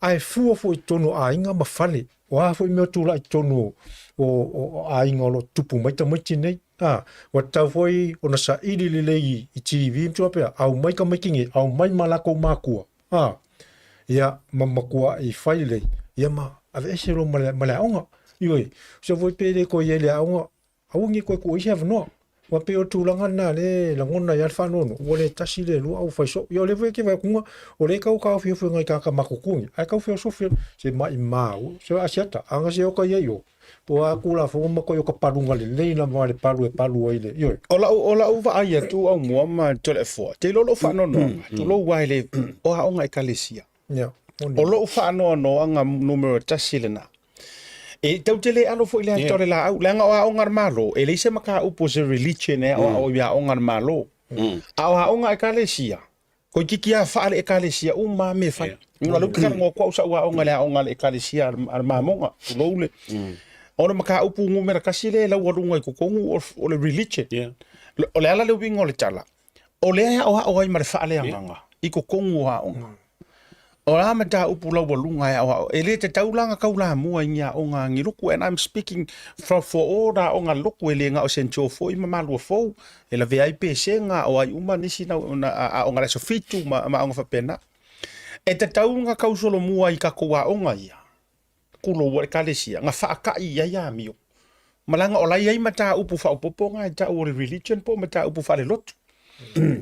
ae fua foi i totonu o aiga ma fale. O a foi mea o tulai i totonu o aiga o lo o tutupu mai tamaiti nei, a, ua tatau foi ona saili lelei i TV ma tulaga faapea, aumai tamaiti nei, aumai ma latou matua, a, ia, ma matuai fai lelei, ia ma aveese loa ma le aoga. Ioe, tusa foi pe le toe i ai i le aoga, Aua ne i toe tuu ai se avanoa. Ua pei o le tulaga lena lea e lagona ai lava le faanoanoa, ua le tasi le lua a ua fai soo. Ia o lea foi e te vaai atu o lea e tau taofiofi e nai tagata matutu nei, ae tau feosofi se maimau, se asiata, ana se oka ia i o, po o a Tulafono matua i o ka paluga lelei lava le palu e palu ai le, ioe. O lau, o lau vaai atu Aumua ma Toleafoa, te iloa lou faanoanoaga, tulou aua e le, o aoga Ekalesia. Ia, moni. O lou faanoanoaga numera tasi lena. E tau te le alo foi le ata o le laau, leaga o aoga a le Malo, e leai se mataupu o se religion e aoao i aoga a le Malo. A o aoga a Ekalesia, toeitiiti lava faa le Ekalesia uma lava mea e fai. O lea ou te talanoa atu au sau aoga i le aoga a le Ekalesia a le Mamoga, tulou le. O le mataupu numera tasi lea e laualuga i totonu o le religion. O le ala le uiga o le tala, O lea e aoao ai ma le faaleagaga i totonu o aoga. O a mataupu laualuga e aoao, e le tatau la ona taulamua i ni aoga a ni lotu, and I'm speaking for, for all aoga a le lotu, e le na o St. Joe foi ma Maluafou, e lavea ai Pesega, o ai uma nisi na, na, aoga le aso Fitu ma, ma aoga faapena. E tatau ona tausolomua i tatou aoga ia, Kulou a Ekalesia, na faata'i i ai amio. Ma leaga o la e i ai mataupu faaopoopo na e ta'u o le religion po o mataupu faalelotu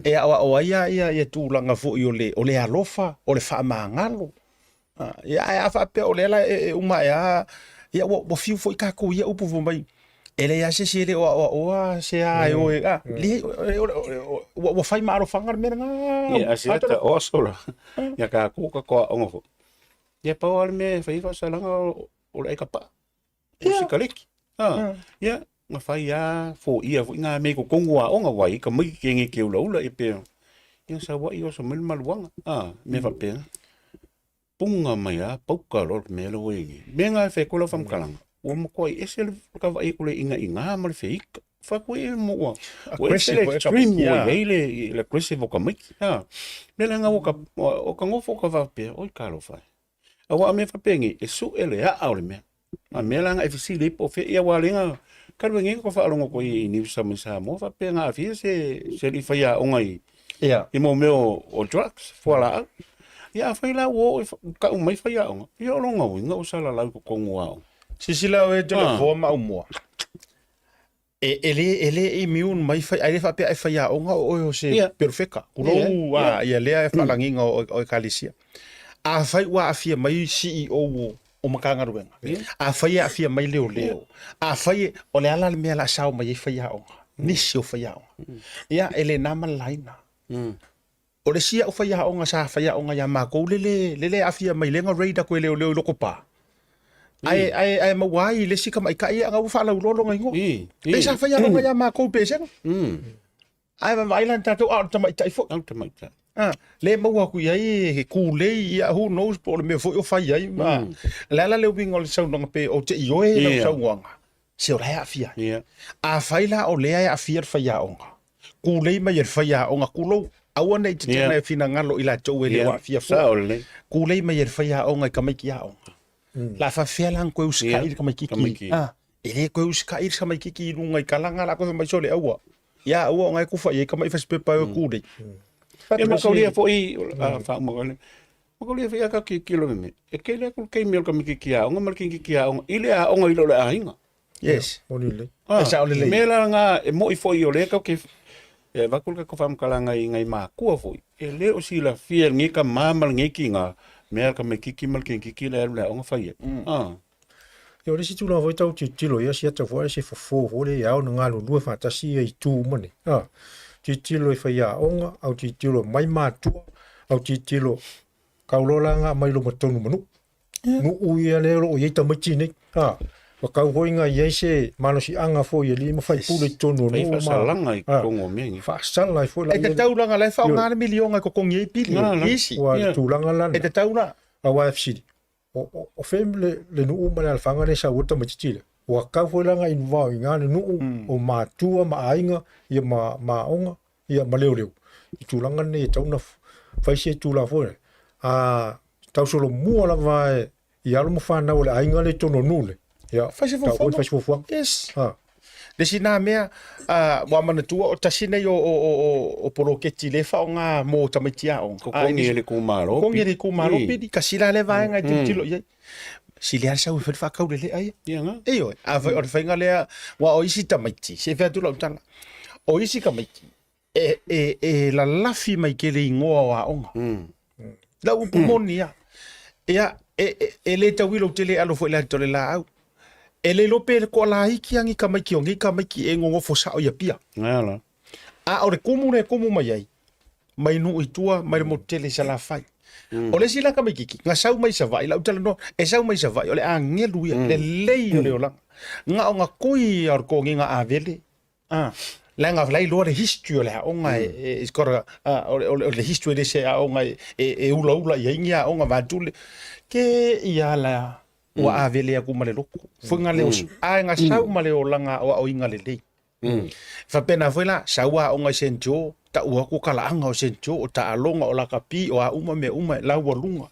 e aoao ai a ia ia tulaga foi o le o le alofa, o le faamagalo. A, ia ae a faapea o lea la e, e uma ae a ia ua, ua fiu foi tatou i ia upu fai mai e leai lava se isi e le o aoaoa se a e o e a, leai, ua, ua fai ma alofaga le mea lena. Ia, a se ata o aso la. Ia ka ku ka koa onga fo. Ia pau lava le mea e fai ai faasalaga o le aikapaa, o le sikaleki. Ah, ia, na fai lava foia foi nā mea i totonu o aoga aua e i ai tamaiti e ke ulaula ia pe ia sau ai oso mai le maluaga. Ah, mea faapena. Puga mai lava pauka loa le mea lea ua i ai nei. Mea na e fai atu ai lau faamatalaga, ua matuai ese le vaai atu i le igaigā ma le feika. Fai atu ai mo ua ua ese le extreme ua i ai le le aggressive o tamaiti. A, mea lea ua ka o ka nofo ka faapea, oi talofa e. Aua a mea faapenei, e sue le aa o le mea. A mea la na e fesili ai po o fea, ia aua lea na talu ai nei na ou faalogo atu ai i news mai Samoa faapea na aafia se se alii faiaoga i i mo mea o drugs, fualaau. Ia afai la ua oo i tau mai faiaoga, ia o lona uiga ua salalau i totonu o aoga. Silasila oe Toleafoa ma Aumua, E, e le, e le immune mai fai, ai le faapea e faiaoga o oe o se yeah. perofeka. Kulou yeah. a, ia lea e faalagiga o, o ekalesia. Afai ua aafia mai CEO o, o Matagaluega. Yeah. Afai e aafia mai leoleo. Yeah. Afai e, o le ala le mea la sao mai ai faiaoga. Nisi o faiaoga. Ia, e le na ma le laina. O le isi au faiaoga sa faiaoga ia matou le le le le aafia mai lea na raid atu e leoleo i Lokopa. Ae ae ae maua ai i le isi tamaitai ia na ua faalauiloa lona igoa. Lea sa faiaoga ia matou i Pesega. Ae vaavaai la tatou a o le tamaitai foi. Au tamaitai. Ah, le maua atu i ai he kūlei, ia who knows po o le mea foi o fai ai. Ma, le ala le uiga o le saunoaga pe ou te ioe i lau saunoaga, se o la e aafia ai. Afai la o lea e aafia le faiaoga, kūlei mai e le faiaoga, kulou, aua ne i tetena e finagalo i latou e le o aafia fua. Sao lelei. Kūlei mai e le faiaoga i tamaiti aoga. La faafefea la ona toe usitai le tamaititi? Ah, e le toe usitai le tamaititi i luga i talaga la toe fai mai sole aua. Ia aua ona e kufa i ai tamaiti fasipepa e kūlei. Ia ma kaulia foi faauma koe. Ma kaulia foi a ka tilotilo mea. E tele atu le taimi o le tamaititi aoga ma le tamaititi aoga i le aoga i lo le aiga. Yes. Moni lelei. Ah, E sao lelei. mea la lena e moi foi o lea tatou te e avatu le tatou faamatalaga i nai matua foi, e le o silafia e lenei tama ma lenei tina mea a le tamaititi ma le tamaititi la e alu i le aoga fai ai. Ah. Ia o le isi tulaga foi tau tilotilo i ai siata foi se fofo foi lea e ao ona galulue faatasi ia itu uma nei. Ah, tilotilo i faiaoga, au tilotilo mai matua, au tilotilo kau loa la nga mai luma tonu ma nuu. Nuu ia lea o lo o i ai tamaiti nei. Ah, ua tau foi na i ai se malosiaga foi e alii ma faipule i totonu o Fai nuu ma faasalaga i totonu o mea nei. faasala ai foi la E tatau la la e faaaoga le miliona e totogi ai pili La, la. isi. Ua le tulaga la E lena. tatau la. Aua e fesili, o fea le nuu ma le alafaga lea e sau ai le tamaitiiti lea? Ua tau foi la na involve i ina le nuu o matua ma aiga ia ma aoga ia ma leoleo i tulaga nei e tatau ona fai se tulaga foi lea. A tau solomua lava i alo ma fanau o le aiga lea i totonu o le nuu lea, ia Fai se tau foi fuafuaga. fai se fuafuaga. Yes. Ha. Le isi na mea, ua manatua o tasi nei o poloketi lea e faaaoga mo tamaiti aoga. Totogi e le itumalo. Totogi e le itumalo pili. Kasi la lea vaega e tilotilo i ai. Sili lava le sau e fai le faataulelea ia. Ia na. Ioe, afai o le faiga lea, aua o isi tamaiti, se i fai atu lau tala, o isi tamaiti, e lalafi mai tele igoa o aoga. Lau upu moni lava. Ia, e le tauilo tele alo foi i le ata o le laau. E le iloa pe toalaiti lava ni tamaiti o nei tamaiti e nonofo sao i Apia. A o le kumu lea e kumu mai ai, mai nuu i tua, mai le motu tele i Salafai. O le isi la tamaititi, na sau mai Savaii, lau talanoa, e sau mai Savaii, o le agelu ia, lelei o le olaga. Na ona tui lava o le toniga avele, Ah, leaga la e iloa le history o le aoga e, e, it's got a, a, o, le, o le history e le se aoga e, e, e ulaula i ai ni aoga vaatule. Ke ia la ua avele atu ma le loto. Foi nga le os, a nga sau ma le olaga o aoinga lelei. Faapena foi la, sau aoga i St. Joe, tau atu talaaga o St. Joe, o taaloga, o lakapi, o a uma mea uma, laualuga.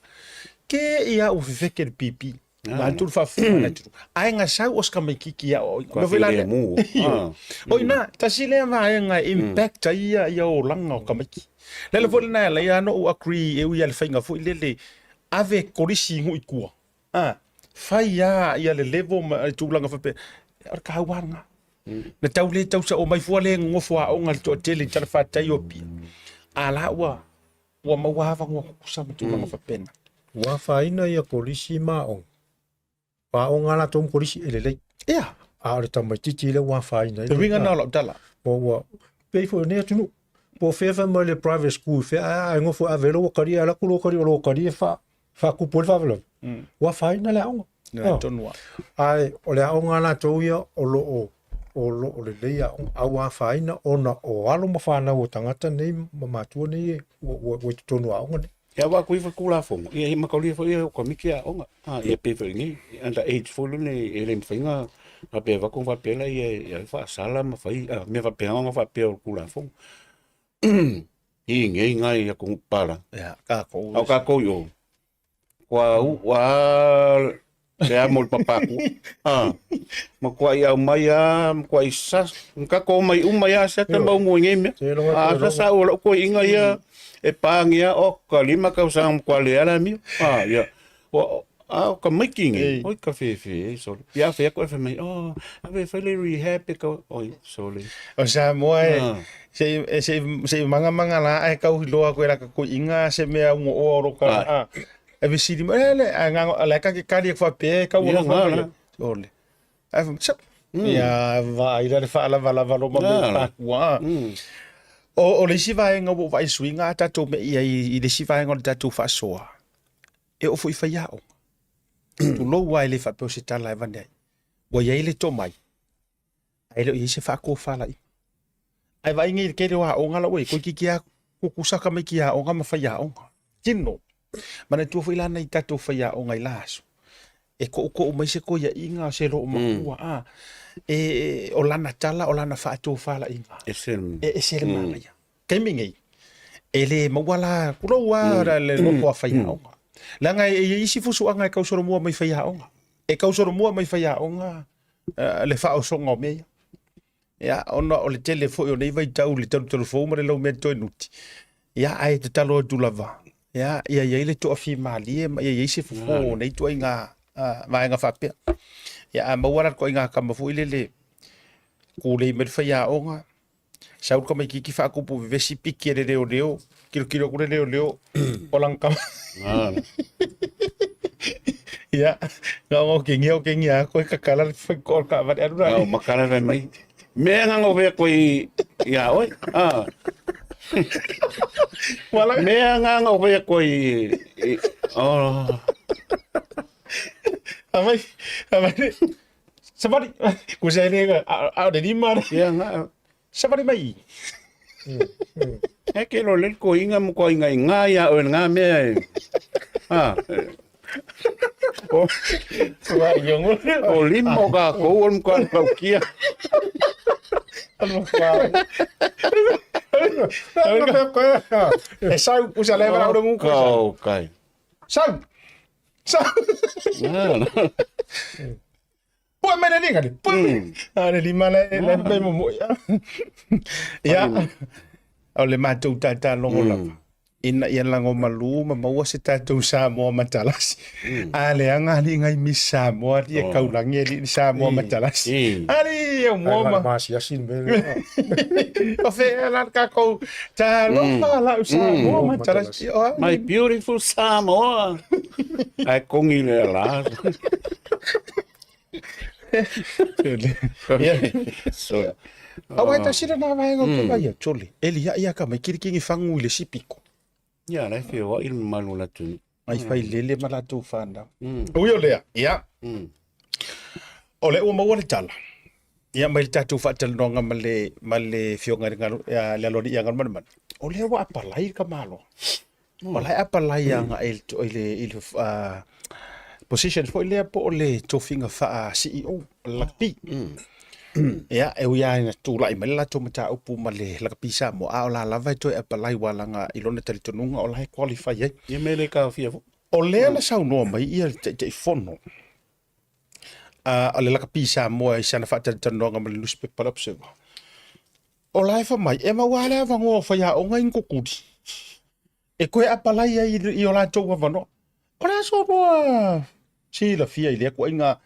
Ke ia ua fefeke le pipi. Vaeatu le faafofoga a le atunuu. Ae na sau o se tamaititi i aoaoina. Kua Mea foi la lea. filemu. Ah. O ina, tasi lea vaega e impact ai ia, ia olaga o tamaiti. Le ala foi lena e ala ai lava ona ou agree e ui lava i le faiga foi lele, ave kolisi i nuu i tua. A, fai lava ia le level ma le tulaga faapea. O le taua lava lena. Na tau le tau sao mai fua le nonofo aoga i le toatele i talafatai o Apia. A la ua ua maua avanoa tutusa ma tulaga faapena. Ua afaina ia kolisi ma aoga. O aoga a latou ma kolisi e lelei. Ia. A o le tamaititi lea ua afaina ai. Le uiga lena o lau tala. Ua, ua, pei foi o nei atunuu. Po o fea fai mai le private school fea ae a e nofo e ave ai lou akalia e alu atu lou akalia o lou akalia e fa, faatupu ai le faalavelave. Ua afaina le aoga. Ia, tonu lava. Ae o le aoga a latou ia o lo o o lo o lelei aoga, a ua afaina ona o alo ma fanau o tagata nei ma matua nei ua, ua, ua i totonu o aoga nei. Ia aua aku ifo i Tulafono, ia e mataulia foi ia o tamaiti aoga. Ah, ia pei foi nei, under age foi lele e le mafai ona faapea avatu ona faapea laia e faasala ma fai, ah, mea faapena ona faapea o le Tulafono. I nei nai atunuu papalagi. Ia, tatou. A o tatou i o, Ua ua le amo i le papaku. Ah, matuai aumai lava, matuai sasa, na tatou omai uma ia siata ma umu i nei mea. A sasa ua lou toeaina ia e pagia, oh, ka lima tausaga matua leai le amio. Ah, ia. Ua, a o tamaiti nei, oi ka fefe e sole. Ia fai atu e fai mai, oh, ave e fai le rehab e kau, oi, sole. O Samoa e, se se se mangamanga la ae kau iloa koe la ka koiinga se mea ugo'oa o lo ka a e fesili mai le a nga la ka ke kali e faapea e kau Ia, alofa nga mai la. ole ae fa sa ia vaai la le faalavalava lo ma Nga mea la. pakua o le isi vaega ua ou vaai suiga a tatou mea i ai i le isi vaega o le tatou faasoa e oo foi i faiaoga tulou lava e le faapea o se tala e avane ai ua i ai le tomai ae le o i ai se faatofalaiga. Ae vaai nei i le tele o aoga la ua i ai, toeitiiti lava tutusa tamaiti aoga ma faiaoga. Tino. Manatua foi la nai tatou faiaoga i la aso, e to'uto'u mai se toeaiga o se loomatua a, e, o lana tala, o lana faatofalaiga, Ese le... e ese le manaia. Taimi nei, e le maua la, tulou lava le loto a faiaoga. Leaga e i ai isi fusuaga e tausolomua mai faiaoga. E tausolomua mai faiaoga le faaosoga o mea ia. Ia, ona o le tele foi o nei vaitau i le talutalu fou ma le laumea toenuti, ia, ae tatalo atu lava, ia, ia i ai le toafimalie ma ia i ai se fofo o nei ituaiga vaega faapea. Ia, a maua la le ituaiga tama foi lele, tulei mai le faiaoga, sau le tamaitiiti faatupu vevesi piki e le leoleo, tilotilo atu le leoleo, o lana tama. Ia, na ona otegia otegia atu e tatala le faitoa o le taavale alu la. O makala fai mai. Mea nga ngo vea koe ia oi. Ah. Wala. Mea nga ngo vea koe i oh. Amai, amai. Savali, kusa ele a o le lima. Ia nga. Savali mai. E ke lo le ko inga mo ko inga inga ia o nga mea e. Ah. O wa yongo. O lima o ka ko o mo ka kia. E sau, usa leva la uru Kau kai. Sau. Sau. Pua mai le linga le. Pua. A le lima le le pe mo mo. Ia. O le matou tatalogo lava. Ina ia lago malu ma maua se tatou Samoa matalasi. A leaga alii ngai Miss Samoa alii e kaulagi alii ni Samoa matalasi. Alii e moa ma. Masiasi le mea lea. O fea la le tatou talofa lau Samoa matalasi. My beautiful Samoa. Ai kongi le la. So, Aua e tasi lena vaega o te vai a Jolly. E liaʻi a ka mai kilikingi fangu i le sipiko. Ia, la e feoai le mamalu o le atunuu. Mai fai lele ma latou whanau. Ui o lea, ia. O lea ua maua le tala. Ia mai le tatou faatalanoaga ma le ma le afioga i le galu ia le aloalii ia Galumalemana. O lea ua apalai le tamaloa. O la e apalai agai i le i le i le position foi lea po o le tofiga faa CEO o le lakapi. Ia, e ui lava ina tulai mai le latou mataupu ma le lakapi Samoa, a o la lava e toe apalai aua leaga i lona talitonuga o la e qualify ai. Ia mea le taofia foi. O lea na saunoa mai ia le Taitaifono a le lakapi Samoa i sana faatalatalanoaga ma le nusipepa o le Observer, o la e fai mai, e maua lava le avanoa o faiaoga i ni kukuli e toe apalai ai i o latou avanoa. O le aso loa silafia i lea ituaiga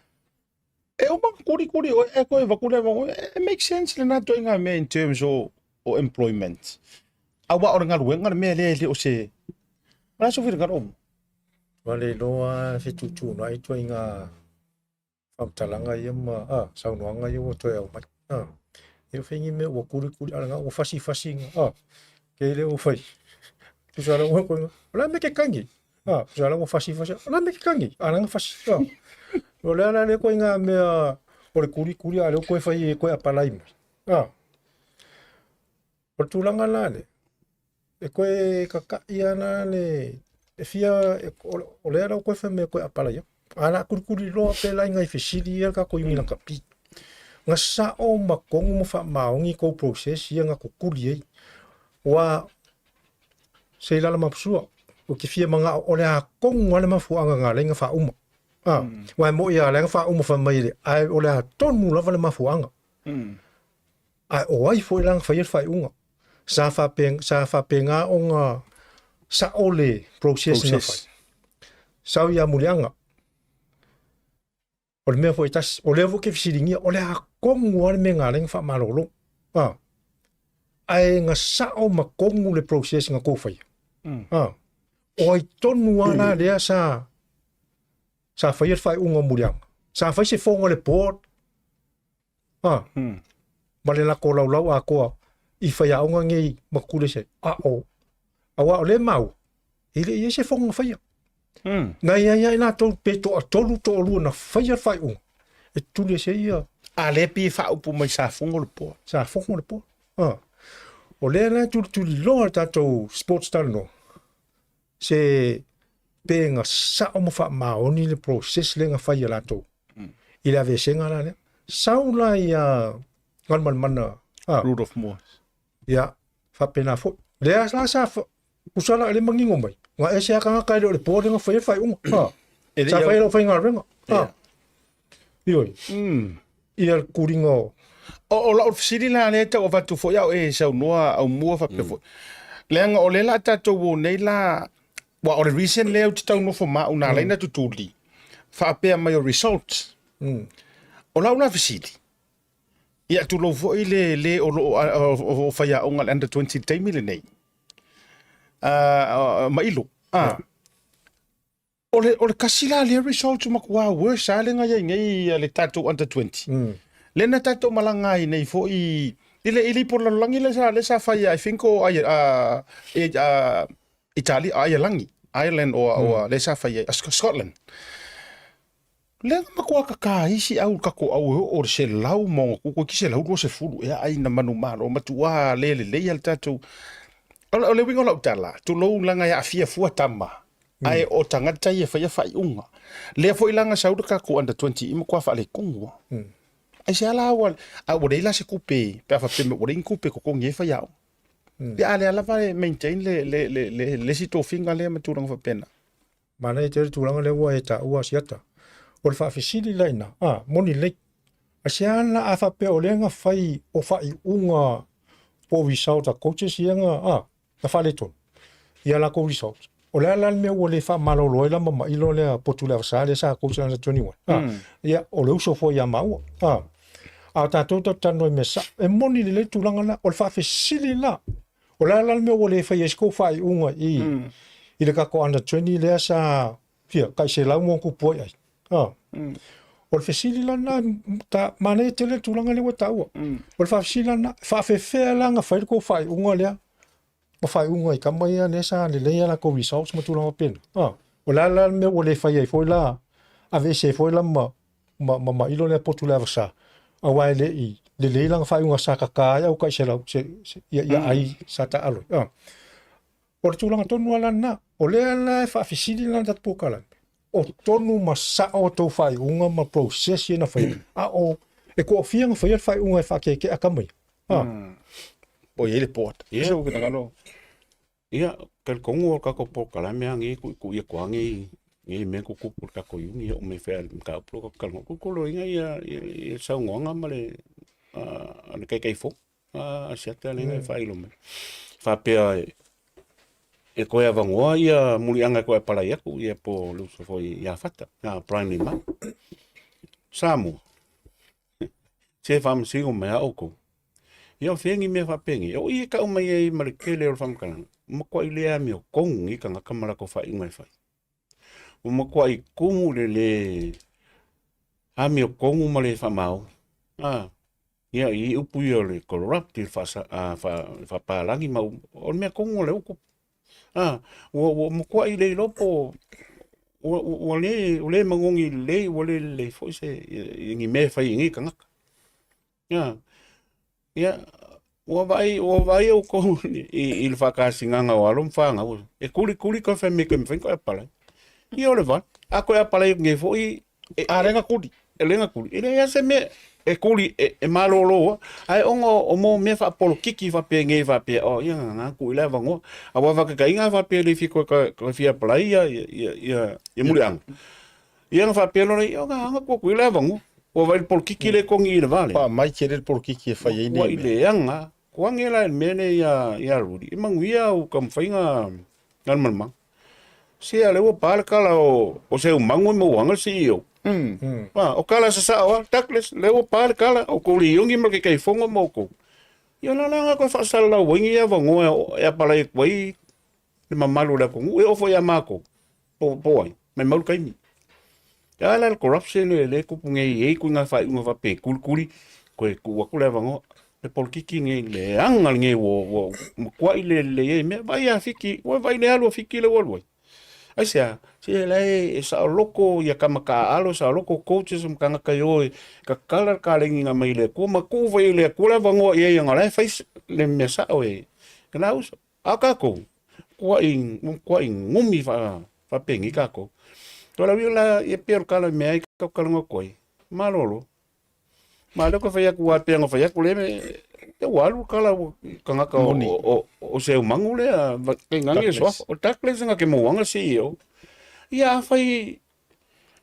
e uma ona kulikuli oe ae toe avatu le avanoa. E make sense lena ituaiga mea in terms o, o employment. Aua o le galuega le mea lea e le o se... O le a sou finagalo o? Ua le iloa fetuutuunai ituaiga faamatalaga ia ma a, saunoaga ia ua toe aumai. A, e fai ni mea ua kulikuli, a ua fasifasi nga, a, ke le ua fai. Tusa la ua koe, o la me ke kangi. A, tusa la ua fasifasi, o la me ke kangi. A la fasi, a. O le ala le koe ngā mea o le kulikuli, a le o koe fai e koe apalai mai. A, o le tulaga la le, E koe kakaʻi ana le e fia o lea la koe fai mai e koe apalai aku. A la kulikuli loa pēlā i ngai fesili ia kākou i mina kapi. Nga sa'o ma kogu ma faamaoni kou process ia nga kukuli ai. Ua se i lala mapusua, o ke fia manga'o o le a kogu a le mafuaaga nga alai nga faauma. A, ua e mo'i a alai nga faauma fai mai le ae o le a tonu lava le mafuaaga. Ae o ai foi la na faia le faaiuga? Sa faapena, sa faapena ona sa'o le process na fai. Sau ia Muliaga. O le mea foi e tasi, o lea foi ke fesiligia, o le a kogu lava le mea na ala ai ona faamalolo. A. Ae na sa'o ma kogu le process na tou faia. A. O ai tonu lava la lea sa sa faia le faaiuga o Muliaga. Sa fai se fono a le board, A, ma le lako laulau atoa i faiaoga nei ma kule se a o aua o le mau e le i ai se fono na faia. Na i ai ai latou pe toatolu toalua na faia le faaiuga e tuli se ia. A le pei e faaupu mai sa fono le board. Sa fono le board. A. O lea la e tulituliloa le tatou sports talanoa, se pe na sao ma faamaoni le process lea na fai e latou i le aveesega la lea. Sau la ia Galumalemana a Rudolph Moore. Ia, faapena foi. Lea la sa tusa la i le manino mai, na ese lava tagata e le o le board na faia le faaiuga. Ha. E le Sa i fai au- e lau faigaluega. Ha. Ioe. Ia le tuliga o O lau fesili la lea e tau avatu foi au e saunoa aumua faapea foi. Leaga o lea la tatou o nei la, ua o le reason lea ou te tau nofo ma au na ala ai na tutuli, faapea mai o results. O lau la fesili, ia tulou foi le le o lo o faiaoga le under 20 i le taimi lenei, Mailo, O le, o le kasi la lea result matua worse lava lea na i ai nei le tatou under 20. Lea na tatou malaga ai nei foi i le, i le ipu o le lalolagi lea sa, lea sa fai I think o ai, e, Italia, Aialagi, Ireland o, o lea sa fai ai, Scotland. Lea na matua kaka isi au kako au e oo le 100 ma ona kuku ki 120 ea ai na manumalo matua le lelei le tatou. O le uiga o lau tala, tulou laga e aafia fua tama, ae o tagata ia e faia faaiuga. Lea foi la na sau le tatou under 20 i matua faaletonu lava. Aisea la ua, a ua leai la se tupe, pe a faapea mai ua leai ni tupe e totogi ai faiaoga. Ia a lea lava e maintain le, le, le, le, le isi tofiga lea ma tulaga faapena. Manaia tele le tulaga lea ua e taua Asiata. O le faafesili la i ina, a, moni lelei. Aisea la a faapea o lea na fai o faaiuga po o result a coaches ia na, a, na faaletonu ia latou results. O le a la le mea ua le faamalolo ai la ma Mailo lea potu le avasa lea sa coach under 21. A, ia, o le uso foi ia maua. A, a o tatou tatou talanoa i mea sao. E moni lelei le tulaga lena. O le faafesili la, o le a la le mea ua le faia ai se tou faaiuga i, i le tatou under 20 lea sa fia tai 100 ma ona tupu ai ai. A. O le fesili la lena, ta, manaia tele le tulaga lea ua taua. O le faafesili la lena, e faafefea la ona fai le tou faaiuga lea ma faaiuga i tama ia lea sa lelei a latou results ma tulaga faapena. A. O le a la le mea ua le fai ai foi la, aveese ai foi la ma, ma, ma Mailo lea potu le avasa, aua e le i lelei lana faaiuga sa kaka ai au tai 100 se, se, ia, ia ai sa taalo ai. A. O le tulaga tonu lava la lena, o lea la e faafesili la le tatou polokalame, o tonu ma sao a outou faaiuga ma process ia na faia, a o e toafia na faia le faaiuga e faakeekea tama ia? A. O i ai le board. Ia. Se ua finagalo. Ia, talitonu o le tatou polokalame lava lenei e tuitui atu lava nei nei mea tutupu i le tatou iuni, e oo mai foi lava i le mataupu lea tatou te talanoa. Tulituliloina ia ia saunoaga ma le a le Taitaifono. A Asiata lea e faailo mai. Faapea e toe avanoa ia muliaga e toe apalai atu ia po o le uso foi ia Fata, ia Brian Limau. Samoa, se faamasino mai a outou. Ia o fea ni mea faapenei, o i e tau mai ai ma le tele o le faamatalaga, ua matuai le amiotonu nei tagata ma latou faaiuga e fai. Ua matuai tumu le le amiotonu ma le faamaoni. A, ia i upu ia o le corrupt, le faapalagi ma upu, o le mea tonu o lea ua tupu. A, ua matuai le iloa po o ua le manogi lelei, ua le lelei foi se ni mea e fai e nei tagata. Ia, ia, ua vaai, ua vaai outou i le faakasinaga o alo ma fanau, e kulikuli toe fai mai toe mafai ona toe apalai. Ia o le vale. A toe apalai atu nei foi, e, A lea na kuli. E lea na kuli. E leai lava se mea e kuli, e malolo lava. Ae ona o mo mea faapolokiki faapenei faapea, oh ia na tuu i le avanoa. Aua faataitaiga a faapea e le fia toe fia apalai ia Muliaga. Ia ona faapea loa lea, ia ona atu atu i le avanoa. Ua vaai i le polokiki lea e togi i le va lea. Faamai tele le polokiki e fai ai nei mea. Ua i leaga. Kuange la i le mea lea ia Rudy. E manuia au taumafaiga Galumalemana. Se a lea ua pa le tala o Seumanu e maua ana le CEO. O tala sasao lava, Douglas, lea ua pa le tala, o kou lioni ma le Taitaifono ma outou. Ia o la la na toe faasalalau ai nei avanoa e apalai atu ai le mamalu o le atunuu, e oo foi ia matou, po o ai, maumau le taimi. A la le corruption lea e tupu nei e i ai ituaiga faaiuga faapea e kulikuli, toe tuu atu le avanoa. Le polokiki lenei, leaga lenei ua matuai le lelei ai mea. Vaai ia Fiti, ua vaai i le alu a Fiti lea ua alu ai. Aisea? Se la e saoloko ia kama taaalo, saoloko coaches ma tagata e o e tatala le kaleniga mai le Atua ma tuu foi i le Atua le avanoa i ai aga o la e fai le mea sao e la uso. A o tatou, matuai, matuai gumi faapenei tatou. O le uiga la, ia pei o le tala i mea ai tatou talanoa atu ai, malolo. Ma o lea ou te fai atu aua pei ona fai atu lea e ua alu le tala i tagata o Seumanu lea tainane le suafa. O Douglas na te mauaga le CEO. Ia afai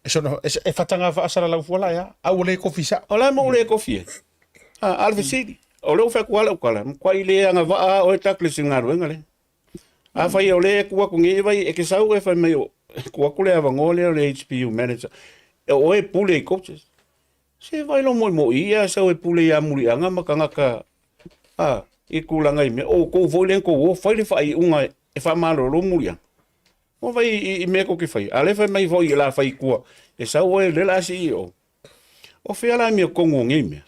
E sono e fataga faasalalau fua la ia, a ua le kofi sao. O le a mo ua le kofi ai? A, a o le fesili, o lea ua fai atu lava lau tala, matuai le agavaa lava oe Douglas i le galuega lea. Afai o lea e tu atu nei, vai e te sau e fai mai e tuu atu le avanoa lea o le HPU manager, o oe e pule i coaches. Se vai lo moimoi ia sau e pule ia Muliaga ma tagata a i tulaga i mea. O outou foi lea na tou o fai le faaiuga e faamalolo Muliaga. Ua vai i mea tou te faia. A o lea e fai mai foi o le a fai i tua e sau oe lea o le a CEO. O fea la amiotonu o nei mea?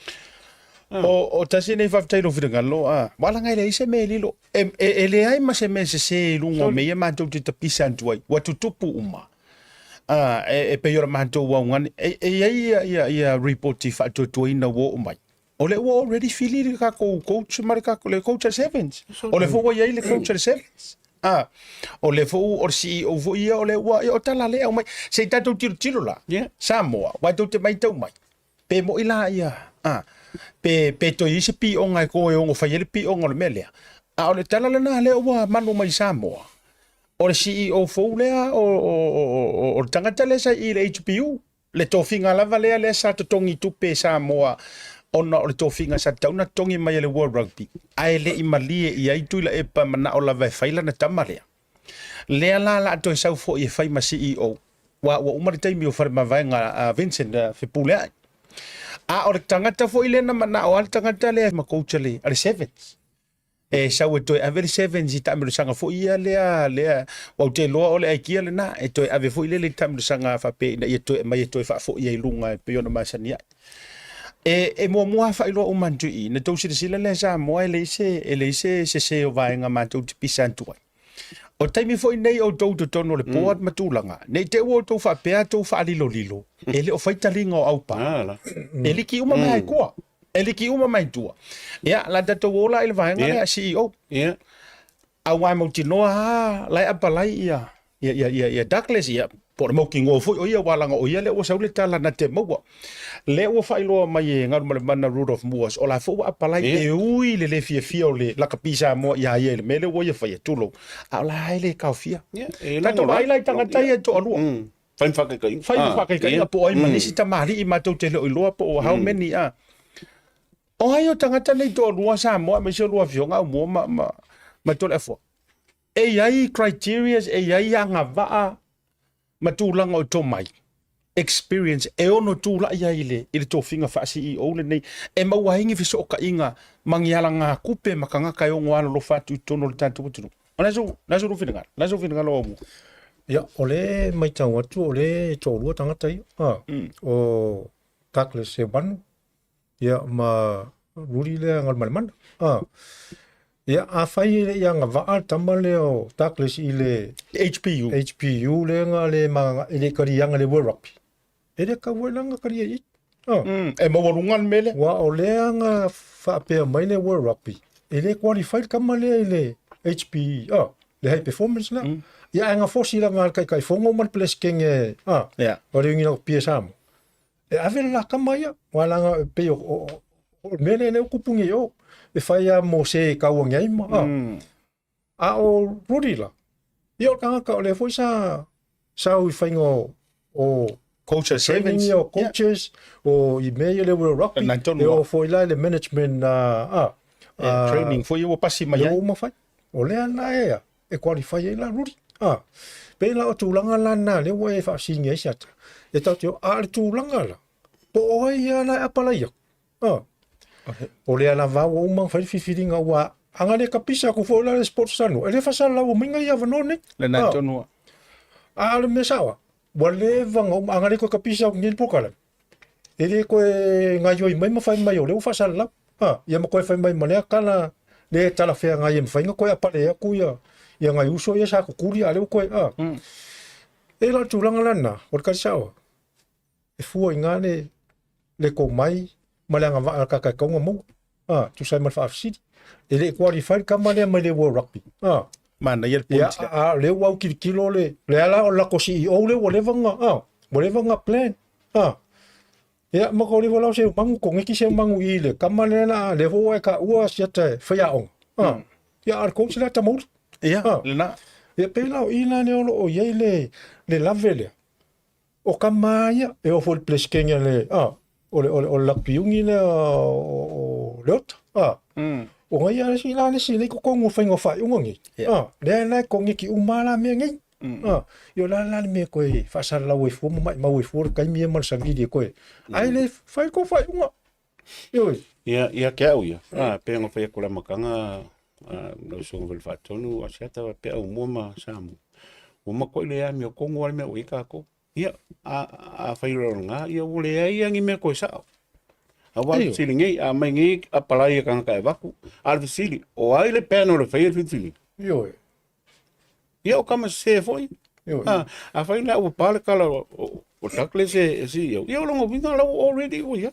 O tasi nei faafetai i lou finagalo, a ua laga e leai se mea e lilo. E leai ma se mea sese i luga o mea ia matou te tapisa atu ai, ua tutupu uma. A e pei o le matou augani, e i ai ia ripoti faatuatuaina ua oo mai. O lea ua already fili le tatou coach ma le tatou le coach a le Sevens. O lea foi ua i ai le coach a le Sevens. A o lea foi o le CEO foi ia o lea ua ia o tala lea e aumai. Se i tatou tilotilo la. Yeah. Samoa, aua tou te matau mai, pe moi la ia, a, pe, pe toe i ai se pioga e ko e ono fai ai le pioga o le mea lea. A o le tala lena lea ua manu mai i Samoa, o le CEO fou lea o, o, o, o, o le tagata lea sa i i le HPU. Le tofiga lava lea lea sa totogi tupe e Samoa ona o le tofiga sa tatau ona totogi mai e le World Rugby, ae le i malie i ai Tuilaepa manao lava e fai lana tama lea. Lea la la toe sau foi e fai ma CEO, ua ua uma le taimi o Falemavaega a Vincent Fepuleai. A o le tagata foi lea na manao a le tagata lea ma coach a le Sevens. E sau e toe ave le Sevens i taamilosaga foi ia lea lea ua ou te iloa o le aikia lena e toe ave foi lele i taamilosaga faapea ina ia toe aumai e toe faafoi ai i luga e pei ona masani ai. E, e muamua lava faailoa uma atu i i, na tou silasila lea Samoa e leai se, e leai se sese o vaega matou te pisa atu ai. O taimi foi nei o outou i totonu o le board ma tulaga, ne i te i ua outou faapea a outou faalilolilo, e le o fai taliga o aupa. E liki uma mai lava i tua. E liki uma mai tua. Ia, la tatou o la i le vaega lea CEO. Ia. Aua e mautinoa lava la e apalai ia ia ia ia, ia Douglas ia po o le mautinoa foi o ia aua leaga o ia lea ua sau le tala na te maua. Lea ua faailoa mai e Galumalemana Rudolph Moores o la foi ua apalai e ui i le le fiafia o le lakapi Samoa ia ia i le mea lea ua ia faia, tulou, a o la e le taofia. Ia, e Tatou vaai la i tagata ia e toalua. Fai ma faataitaiga. Fai ma faataitaiga po o ai ma nisi tamalii matou te le o iloa po o how many a. O ai o tagata nei toalua Samoa aemaise o lua afioga Aumua ma, ma, ma Toleafoa. E i ai criterias, e i ai agavaa ma tulaga o tomai, experience e ono tulai ai i le, i le tofiga faa-CEO lenei, e maua ai ni fesootaiga ma ni alagatupe ma tagata e ono alolofa atu i totonu o le tatou atunuu. O le a sou, le a sou finagalo, le a sou finagalo Aumua? Ia, o lea e matau atu o lea e toalua tagata ia. A, o Douglas Sewanu, ia, ma Rudi lea Galumalemana. A, ia, afai e le i agavaa le tama lea o Douglas i le HPU. HPU lea na le ma, e le kaliaga le World Rugby. E le tatau ai la ona talia i i. Oh. E maualuga le mea lea. Aua o lea na faapea mai le World Rugby, e le qualify le tama lea i le HPE, oh, le high performance la. Ia ae na fosi lava e le Taitaifono ma le Peresetene ah, Yeah. o le Union Rugby a Samoa. E ave le la tama ia, aua leaga e pei o le mea lea lea ua tupu nei i o, e fai lava mo se e tauagi ai ma, ah. A o Rudy la, ia o le tagata o lea foi sa sau i faiga o, o Coach a training Sevens. ia o coaches, o i mea ia le World Rugby, Lena tonu e lava. oo foi la i le management a, Yeah, training foi ia ua pasi mai lea ai. ua uma fai. O lea la e, e qualify ai la Rudy. A, pei la o tulaga la na lea ua e faafesiligia ai Siata. E tatou te o, a o le tulaga la, po o ai ia la e apalai atu. Ah. O lea lava ua uma ona fai le filifiliga ua aga le kapisa atu foi la le Sports Samoa e le faasalalau mai nai avanoa nei. Lena Ah. tonu a. A o le mea sao lava, ua leva ona uma, aga le toe kapisa atu nei le polokalame, e le toe gaoioi mai ma fai mai o lea ua faasalalau. Ah, ia ma toe fai mai ma lea tala le talafeagai e mafai ona toe apale atu ia ia nai uso ia sa tutuli a o lea ua toe ah. E la o le tulaga la lena, o le tali sao, e fua i ina le le komai ma le agavaa a le tagata e tatau ona maua, a, tusa ai ma le faafesili. E le i qualify le tama lea mai le World Rugby, a. Manaia le Ia, point lea. a o lea ua autilotilo le, lea la o le latou CEO lea ua leva ona, a, ua leva ona plan, a. Ia, ma ko leva la o Seumanu, koneti Seumanu i le tama lea la, lea foi ua e taua siata e faiaoga, a. Ia, a o le coach lea Tamauli. Ia, A. lena. Ia, pei la o i la lea o lo o i ai le, le lave lea. O tama lava ia, e oo foi i le Peresetene a le, a, o le, o le, o le rugby union lea o Leota, a. O nai ia isi la le isi lea i totonu o faiga o faaiuga nei, a, lea la e koneti uma lava la mea nei. A, ia o le a la le mea e toe faasalalau ai fua ma maimau ai fua le taimi ia ma le savili e toe, ae le fai le tou faaiuga. Ioe. Ia, ia te au ia, a, pei ona fai atu i le amataga, a, lau Susuga foi i le Faatonu, Asiata faapea Aumua ma Samoa, ua matuai le amiotonu lava le mea ua i ai tatou. Ia, a, afai o lena, ia ua leai lava ni mea toe sao. Aua o le fesili nei, a aumai nei apalai a tagata e avatu, a o le fesili, o ai le panel e faia le filifiliga? Ioe. Ia o tama sese foi. Ioe. A, afai la ua pa le tala o, o, o Douglas e, e CEO, ia o lona uiga la ua already ua ia.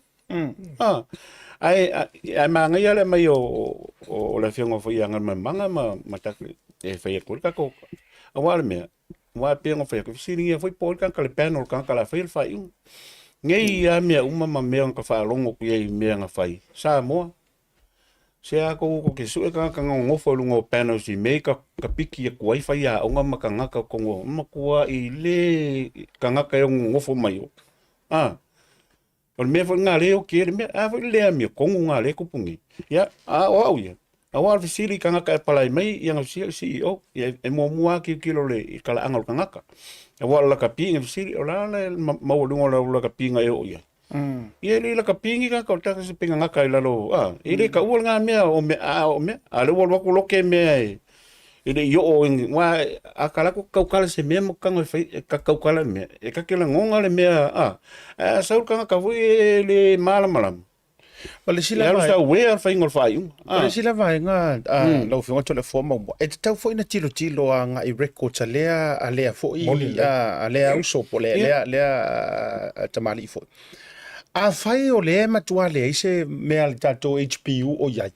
A, ae, ae manaia le aumai o, o, o le afioga foi ia Galumalemana ma, ma Douglas e fai atu ai le tatou, aua o le mea, aua e pei ona fai atu, e fesiligia foi po o ai le tagata le panel o le tagata o le a faia le faaiuga. Nei lava mea uma ma mea na ta faalogo atu i ai i mea na fai, Samoa, Se a kou ko ke sue tagata na nonofo i luga o panels i mea i ka, ka piki atu ai faiaoga ma tagata o kongo matua i le tagata e ono nonofo mai o. A, o le mea foi lena lea e oti ai le mea, a foi le le amiotonu lena lea e tupu nei. Ia, a o au ia, aua o le fesili i tagata e apalai mai, ia na fesili o le CEO, ia e muamua lava tilotilo i le i talaaga o le tagata. Aua o le lakapi na fesili, o le a le maualuga o lau lakapiga e oo i ai? Ia e le lakapi ni tagata o le tagata se pega gata i lalo, a, e le taua lena mea o mea, a o mea, a o lea ua alu atu loke mea e, e le i oo i, aua a tala atu tautala i se mea ma tago e fai, e tautala i le mea, e ta te lagona le mea, a, ae a sau le tagata foi e le malamalama, O le isi e la alu vaega, sauea le faiga o le faaiuga. o le A, isi la vaega a lau Afioga Toleafoa Maumua, e tatau foi ona tilotilo agai i records a lea, a lea foi, Moni lelei. a lea uso po o lea, lea, lea tamalii foi. Afai o lea e matua leai se mea a le tatou HPU o i ai,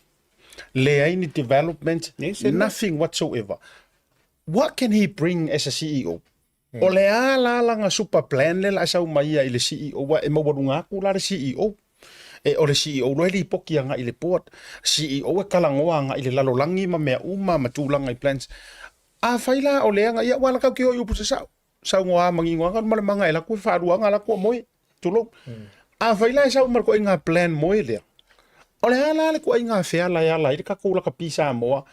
leai ni development, Leai se mea. nothing whatsoever, what can he bring as a CEO? O le a la lana super plan lea o le a sau mai ia i le CEO aua e maualuga atu la le CEO. E, o le CEO loa e lipoti agai i le board. CEO e talanoa agai i le lalolagi ma mea uma ma tulaga i plans. Afai la o lea ia aua la tatou te o i upu sasao. Saunoa manino lava ma le maga e alu atu e faalua ona alu atu o moe. Tulou. Afai la e sau ma le ituaiga plan moe lea, o le a la le ituaiga feala e ala ai le tatou lakapi Samoa?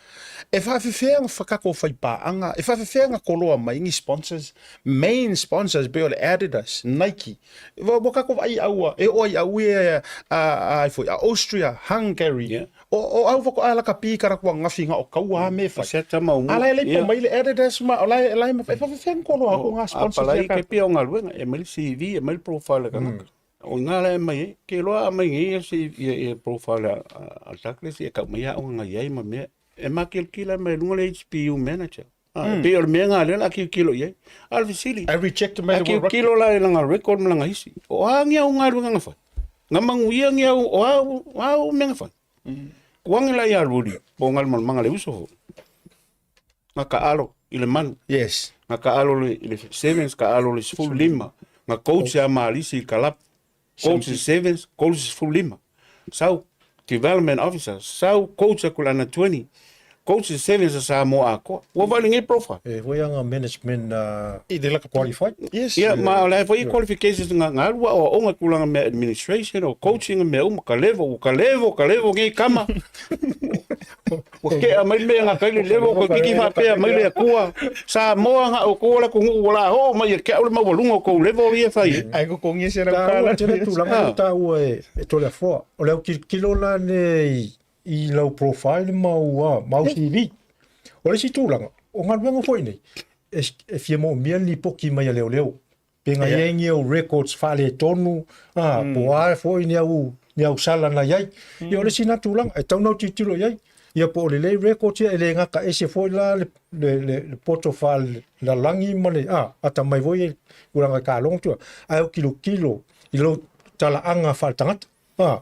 E faafefea ona tatou faipaaga? E faafefea ona koloa mai ni sponsors, main sponsors pei o le Adidas, Nike. Ua ua tatou vaai i au e oo ai i au ia a a foi a Austria, Hungary. Yeah. O o au faatoa lakapi i ka latou ananafi na o taua lava mea e fai. Se tama o A la e le i ia. po mai le Adidas ma o la e la e e faafefea ona koloa atu ngā sponsors Apalai ia ke tatou? pia o galuega, e aumai le CV, e aumai le profile a le tagata. O i ina la e aumai ai, ke iloa a aumai nei ia CV ia, ia profile a, a, a Douglas, ia tau mai aoga na i ai ma mea. E makilikila mai luga le HPU manager. Ah, e pei o le mea lena lea o le a tilotilo i ai. A o le fesili, I reject mai a le word rugby. tilotilo la i lana record ma lana isi. O a ni au galuega na fai? Na manuia ni au, o a, o a au mea na fai? Kuangi la ia Rudy, po o Galumalemana le uso foi. Na taalo i le manu. Yes. Na taalo le, i le sevens, taalo le 15. Na coach ia Malisi i kalapu. Coach i sevens, coach i 15. Sau development officer, sau coach aku le under 20. Coach i sevens a Samoa atoa. Ua vaai lenei profile. E foi anga management I le lakapi. qualified. Yes. Ia, ma o la e foi i qualifications nga nga alu aoaoga i tulaga mea administration o coaching ma mea uma, ka level, ua ka level, ka level nei kama. Ua tea mai le mea nga kai le level, ko kiki faapea mai le Atua, Samoa nga o kou le atunuu ua la oo mai ia te au le maualuga o kou level ia e fai ai. Ai kokogi e se rau Taua kala. tele tulaga Ah. o taua e, e Toleafoa. O le au tilotilo la nei i lau profile ma ua ma au CV. O le isi tulaga, o galuega foi nei, e, e fia moomia le lipoti mai a leoleo. Pe na i ai ni au records faaletonu, a, po o a foi ni au, ni au sala na i ai. Ia o le isi na tulaga, e tatau ona au tilotilo i ai. Ia po o lelei records ia e le gata ese foi la le le le, le poto faalalagi ma le a atamai foi e tulaga e kalogo tua ae o kilokilo i lou talaaga faaletagata a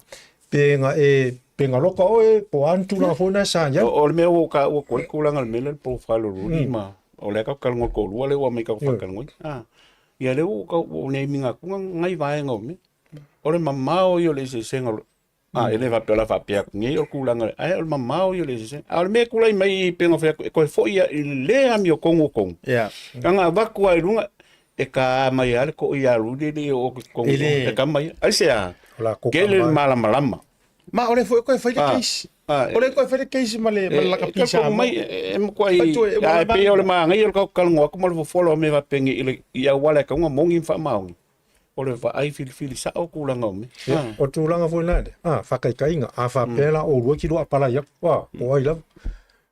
pe na e pe na loka oe po o a ni tulaga foi na sa i ai. O le mea ua ou taua atu ai le tulaga o le mea lea o le profile o Rooney ma o lea tatou te talanoa i le toalua lea ua aumai tatou faatalanoaina. A, ia lea ua ou tau ua ou name ina atu nai vaega o mea. O le mamao ia o le eseesega o A, e le faapea o le a faapea atu nei o le tulaga, ae o le mamao ia o le eseesega. A o le mea e tulai mai i pei ona fai atu, e toe foi lava i le le amiotonu o tonu. Leaga a avatu lava i luga, e ta mai lava le to'i ia Rudy e le i oo atu i totonu E le- e kama ia. Aisea? O la koka Tele le mai. malamalama. Ma o lea foi e toe fai le Ah, case. ah, O lea e toe fai le case ma le ma le E lakapi talitonu Samoa. mai, e matuai, Fai toe, ua ae pei o le leva. manaia o le tatou talanoa atu ma le fofola o mea faapea i le i auala e tatau ona moni ma faamaoni. O le vaai filifili sao tulaga o mea. Ia, o tulaga foi na lea, a, faataitaiga, a faapea la oulua e tilo apalai atu, a, po o ai lava.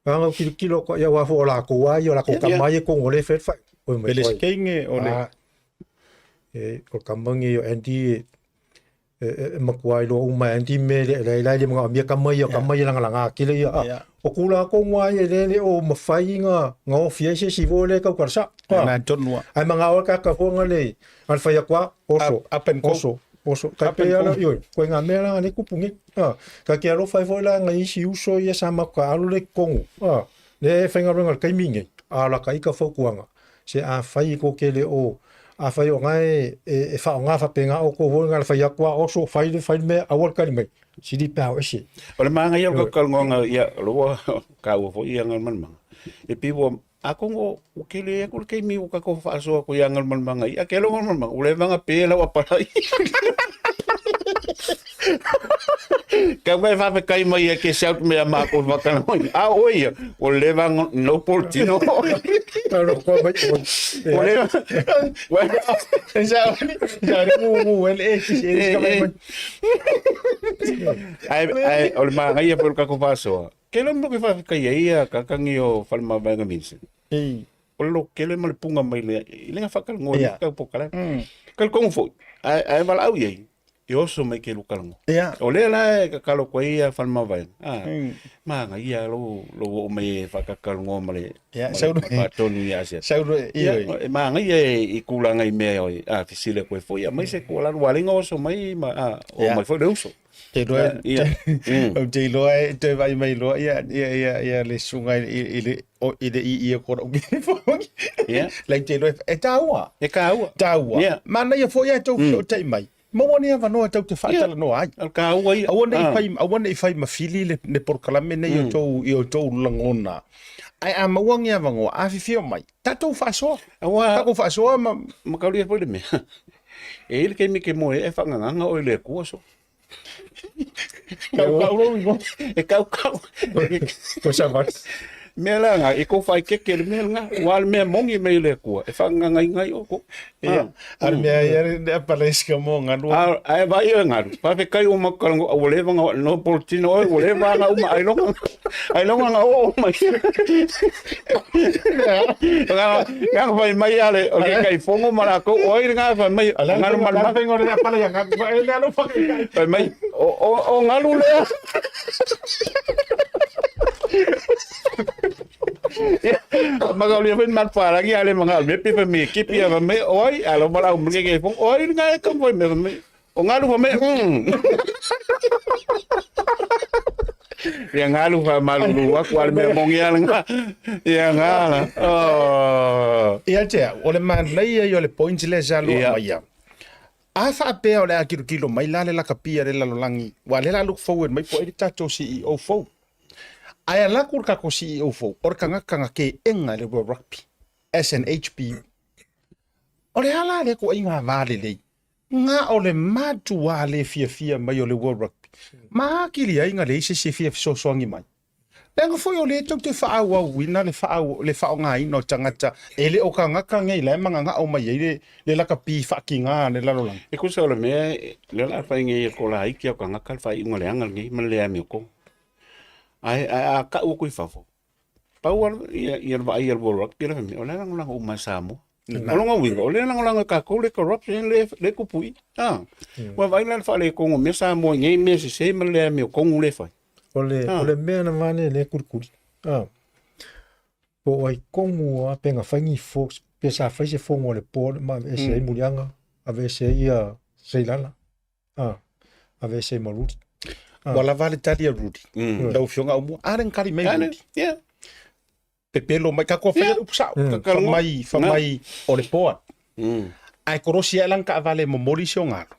Leaga o tilotilo atu ai aua foi o latou lava ia, o latou tama ia e tonu o lea e fai le faaiuga. Oi mai E le koai. skeine o le A, e, o le tama lenei o Andy e, e, e matua iloa uma e Andy mea e le, la e le manaomia tama ia, o tama ia e lagalaga tele ia. A, o tulaga tonu lava ia lea e le o mafai ona ofi ai se isi foi lea e tau tala sao. A, Na tonu lava. ae manao lava le tagata foi na le, na le fai atu lava, oso, Up, up and go. oso, oso. Tai Up and pei lava, go. ioe, koe ngā mea la lea e tupu nei. A, ta te alofa ai foi la nai isi uso ia sa matou taaalo lea i totonu. A, lea e faigaluega i le taimi lenei, a o lata ita fautuaga, se afai tou te le o, afai o na e, e, e faaaoga faapena outou foi na le fai atu lava, oso, fai le, fai le mea, aua le tali mai, sili pe a o ese. O le manaia o le talanoaga, ia, o lea ua taua foi ia Galumalemana, e pei ua, atonu ua tele atu le taimi ua tatou faasoa atu ia Galumalemana ia, kelo Galumalemana, ua leva ona pe lau apalai. Kau mai faafetai mai e ke shout me a mākou whakanoi. A o ia, ua leva ona no polotino. Alo koa mai, oi. Ua leva. E sa sa le mu mu ele e si e ka mai. Ai, ai, o le manaia foi o le tatou faasoa. Kelo mo ke faafetai ai ia kakangi o Falemavaega Vincent. O le lokele ma le punga mai le i le whakalongo i kau pokala. Talitonu foi, ae ae valaau i ai, e oso mai ke lukalongo. O lea la e kakalo koe ia Falemavaega. Ah, manaia lou lou oo mai e whakakalongo ma le Ia, ma le sauro whakatonu ia Asia. Sauro Ia, ia. e manaia e i kūlanga i mea oi, a fisile koe foi, a mai se kua lalu alenga oso mai ma a o mai foi le uso. Te iloa Ia. ou te iloa e toe vaai mai loa ia ia ia ia le susuga i i le i le i ia kona o telefoni. Ia. Like te iloa e taua. E kāua. Taua. Ia. Manaia foi ia tou fesootai'i mai. Maua ni avanoa tou te faatalanoa ai. O le kāua ia. Aua ne i fai aua ne i fai ma fili le le polokalame nei i outou i outou lagona. Ae a maua ni avanoa, afifio mai, tatou faasoa. Aua Tatou faasoa ma ma kaulia foi le mea. E i ai le taimi ke moe e whaanganganga oe le Atua so. Kaukau lou igoa. E kaukau. Ko sa vat. Mea la nga, e kou whaikeke le mea nga, ua le mea mongi mei le Atua, e whaangangainga i o ko. Ia, a le mea ia le apalaiska mo galua. A, ae vai oe galu, faafetai ua matou talanoa, ua leva ona no polotino oe, ua leva ana uma, ailoga, ailoga na oo uma Nga, nga fai mai a le, o le kaifogo ma lakou, o ai le nga fai mai, o galu malumalu. Fai mai, o, o, o galu lea. Magalia foi mal para ki ale mga me pe me ki pi ava me oi alo mala um ke ke fong oi nga ka foi me me o ngalu fa me. Ia ngalu fa malulu aku ale me mongi ale nga ia ngala oh Ia te au, o le manaia ia o le point lea sa loa Ia. mai ia. A faapea o le a kilokilo mai la le lakapi a le lalolagi, ua lea la look forward mai po o ai le tatou CEO fou. Ae ala atu le tatou CEO fou, o le tagata na keega i le World Rugby as an HPU. O le a la lea ituaiga va lelei, na o le matuā le fiafia mai o le World Rugby, ma atili ai na leai se isi e fia fesoasoani mai. Leaga foi o lea tou te faaauauina le faaau, le faaaogaina o tagata e le o tagata nei la e managao mai ai le, le lakapi faatiga a le lalolagi. E tusa o le mea lea o le a fai nei e ko laiti o tagata le faaiuga leaga lenei ma le le amiotonu. Ae ae a kau atu i fafo, pau lava ia ia le vaai a le World Rugby le fai mai, o le a lagolago uma e Samoa. O lona uiga, o lea e lagolago e tatou le corruption le le tupu i i. Ua vaai la i le faaletonu o mea Samoa i nei mea sese ma le le amiotonu lea e fai. O le, o le mea na vane le kulikuli. Ah. Po o ai komu a pe nga fai ni fo, pe sa fai se fongo le po ma ese ai mulianga, ave ese ai ia Seilala. Ah. Ave ese ai ma Rudi. Ua lava le tali a Rudy. Lau Afioga Aumua, a le na tali mai Rudy. Yeah. Pepelo mai, tatou faia le upu sao. Fa mai, fa mai o le board. Ae korosi ae la na taavale e momoli si o galo.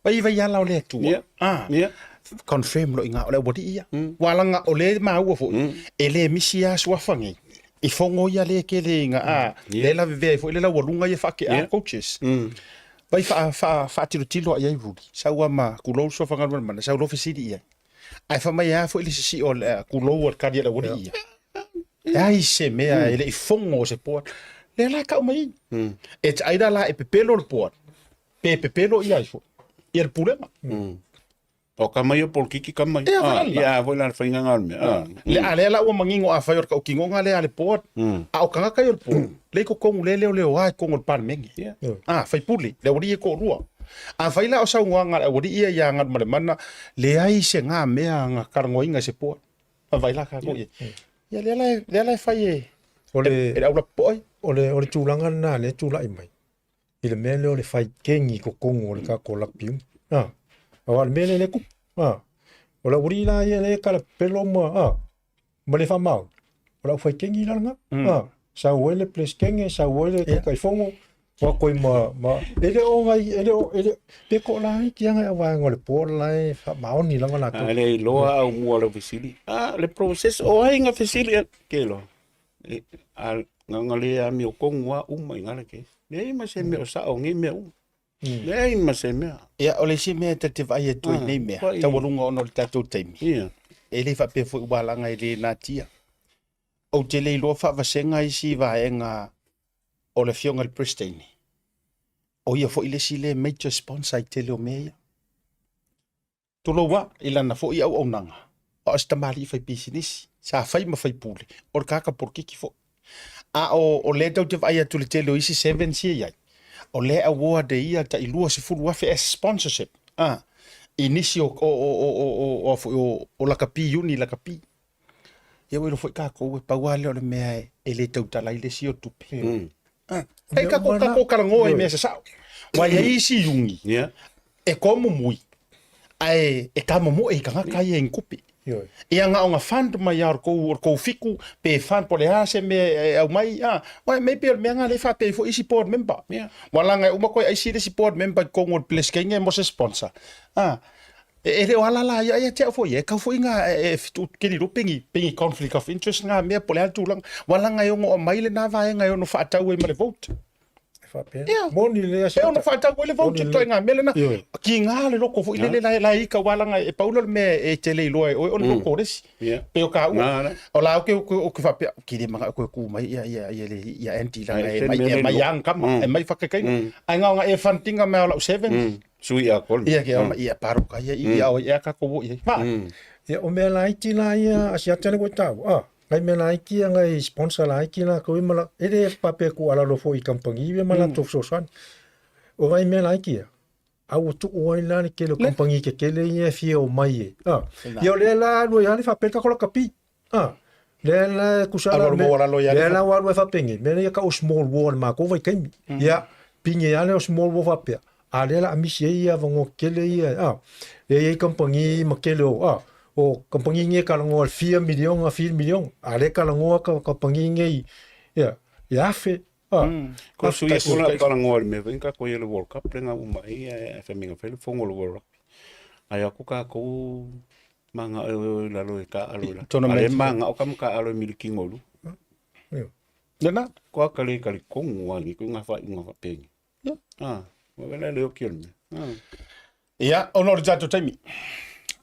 Vai vai ala o le Atua. Ah. Confirm loa i ina o le aualii ia. Ua laga o lea e maua foi, e le misi lava suafa nei. I fogo ia lea e tele ina a, lea e lavevea ai foi le laualuga ia faatea coaches. Vai faatilotilo lava i ai Rudy. Sau lava ma tulou le suafa Galumalemana, sau loa fesili i ai. Ae fai mai a foi le sisio o le tulou a le tali a le aualii ia. Leai se mea e le i fogo o se board. Lea la e tau mai i. E either la e pepelo le board, pe pepelo ia ai foi. Ia le pulega. O ka mai o polokiki ka mai. Ia, ah, ia foi la le faiga nga o le mea. Ah. Le a lea la ua manino afai o le tautinoga lea a le board, a o tagata ia o le board, lea i totonu lea e leoleo a i totonu o le Palemene. Ah, faipule, le aualii e toalua. Afai la o saunoaga a le aualii ia ia Galumalemana, leai se ga mea na talanoaina e se board. Vaai la tatou i ai. Ia lea la lea la e fai e O le e le aulapopoa ai. O le o le tulaga lena lea e tulai mai i le mea lea o le fai kegi i totonu o le tatou rugby union. A, aua o le mea lea lea e tupu. A, o le aualii la ia lea e talapelo ma a, ma le faamaoni, o le aufaikegi la lena. A, sau ai le Peresetene, sau ai le Taitaifono, o atu ai ma, ma, e le o nai, e le o, e le, pe ko laiti lava nai auvaega o le board la e faamaoni lava latou. A le iloa au mua lau fesili. A, le process o ai nga fesili a, ke iloa. E, a, nga le amio tonu a uma i nga le case. Leai ma se mea o sao nei mea uma. Leai ma se mea. Ia, o le isi mea ta te vaai atu ai nei mea, taualuga ona o le tatou taimi, e le faapea foi ua alaga e le natia. Ou te le iloa faavasega isi vaega o le afioga i le Peresetene, o ia foi le isi lea major sponsor i tele o mea ia. Tulou lava i lana foi auaunaga, a o se tamalii faipisinisi, sa fai ma faipule, o le tagata polokiki foi. A o, o lea tou te vaai atu i le tele o isi sevens ia e i ai, o lea e award e ia tai $20,000 as sponsorship, a, i nisi o, o, o, o, o, o, o, foi, o, o lakapi, uni lakapi. Ia ua iloa foi tatou, e pau lava lea o le mea e, e le tautala ai le isi o tupe. Mm. Ah, hei tatou, tatou talanoa i mea sasao. Ua i ai isi iugi, Yeah. e toamumui, ae e tamomoe i tagata ia i ni tupe. Ioe. Ia na ona fund mai lava o le tou, o le tou fiku, pe fund po o le a se mea e aumai, a, uae maybe o le mea lena lea e faapea ai foi isi board member. Yeah. Ua laga e uma koe aisi le isi board member i totonu o le Peresetene mo se sponsor. A, e le o ala la ia ia te au foi ia, e kau foi nga e keli lo pe ni, pe ni conflict of interest nga mea po o le a le tulaga. Ua laga e ono aumai lena vaega e ono faatau ai ma le vote. E faapea. Ia. Moni lelei E ono faatau ai le vote Moni ituaiga mea lena. Ioe. Kiga le loko foi lele la la ika ua laga e pau lea o le mea e te le iloa e oe o le loko o le isi. Ia. Pei o taua. Na, na. O la ou te ou te faapea, ki le manao koe ku mai ia ia ia le ia Andy laga Ai, e se mai mea e le mai iloa. ang kama, e mai whakakaina. Ai ngā nga e fundinga mea o lau seven. Sui a kol. Ia ke ona ia paruka ia i ia o ia ka ko ia. Ma. Ia, o mea laiti la ia a siata le koe tau. A, ngai mea laiti ia, ngai sponsor laiti la koe ma la, e le faapea ku alalo foi i kampangi ia ma latou fesoasoani. O ngai mea laiti ia, a ua tuu ai la le tele o kampangi tetele ia e fia omai e. A, ia o lea la alu ai lava le faapea le tatou lakapi. A, lea la e tusa la Alualu me, maua lalo ia lea le la ua alu ai faapenei, mea lea e tau o small war i le matou vaitaimi. Ia, pine lava lea o small war faapea, a lea o le a misi ai ia avanoa tetele ia, a, lea e i ai kamupani ma tele o, a, o kamupani nei e talanoa i le fia miliona, fia miliona, a lea e talanoa ka kamupani nei, ia, i le 1,000, a. Ko sui e kola talanoa i le mea foi na tatou i ai i le World Cup lea na uma ai ae fai mai na fai le fono o le World Rugby. Ae aku tatou manao i lalo e taaalo i lalo. A lea manao ka ma taaalo e milikino i luga. Lena. Ko aka le talitonu lava i nga faaiuga faapeni. Ah, ua vela le oki o le mea. Ah. Ia, ona o le tatou taimi.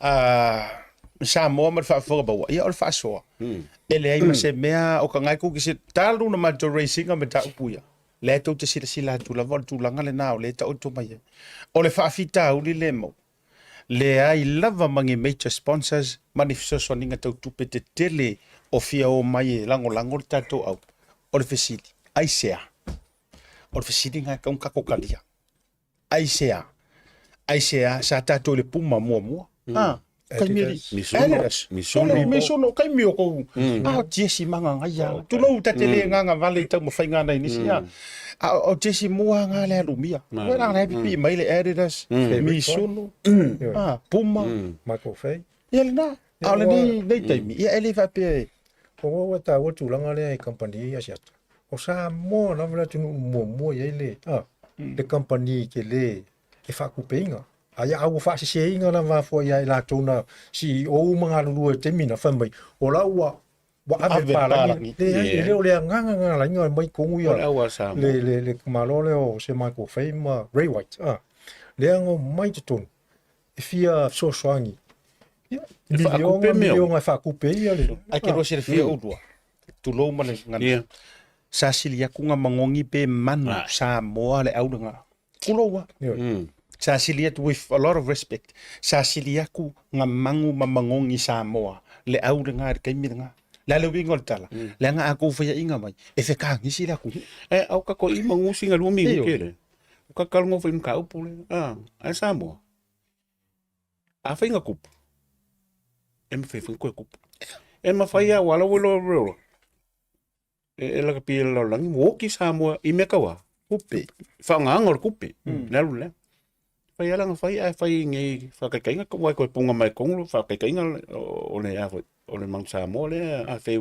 Ah, Samoa ma le faafofoga maua, ia o le faasoa. E leai ma se mea o ka ngai ku ki se talu na matou raising ma mataupu ia. Lea tou te silasila atu lava o le tulaga lena o lea e taoto mai ai. O le faafitauli le maua, leai lava ma ni major sponsors ma ni fesoasoaniga tau tupe tetele o fia o mai e lagolago le tatou au. O le fesili, aisea? O le fesili lena e tatau ona tatou talia. Aisea? Aisea sa tatou i le puma muamua? Ah. Kaimi ali. Mizuno, Mizuno. Ole, Mizuno, kaimi o kou. A o jesi mangagaia. Tulou ta te le nganga vale i taumafaiga nai nisi a. A o jesi mua nga le alumia. Ua la le pipi mai le Adidas, Mizuno, a Puma. Michael Fay. Ia lena. A o lenei nei taimi, ia e le faapea e. O ua ua taua tulaga lea i kamupani Asiata. O Samoa lava le atunuu muamua i ai le, a, le kamupani tele e faatupeina. Ae a ua faaseseina lava foi ia i latou na CEO ma galulue i le taimi na, fai mai, o la ua ua ave le palagi. Leai, e le o le agaga na ala ai ona aumai i totonu ia le, le, le tamaloa lea o Sir Michael Fay ma Ray White, a, lea na omai i totonu e fia fesoasoani. Ia, miliona, miliona e faatupe ai ia le... Ae ke lua silafia oulua, tulou ma le gagana, sa sili atu ga magogi pe manu Samoa le au lena. Tulou a. Sa sili atu with a lot of respect. Sa sili atu ga magu ma magogi Samoa le au lena i le taimi lena. Le a le uiga o le tala, leaga a kou faiaʻiga mai, e fekagisi le atunuu. E au ka ko i mangu singa lua mi kele. O ka kalongo foi mka upu le. Ah, ai Samoa. A fai nga kupu. E ma fai fai koe kupu. E ma fai a wala welo welo. E, e laka pi la langi mo ki Samoa i mea kaua. Kupe. Whaangaanga o le kupe. Mm. Le alu lea. Fai ala nga fai ai fai ngi whakakainga ko wai koe punga mai kongolo whakakainga o le a o le Mount Samoa le a fei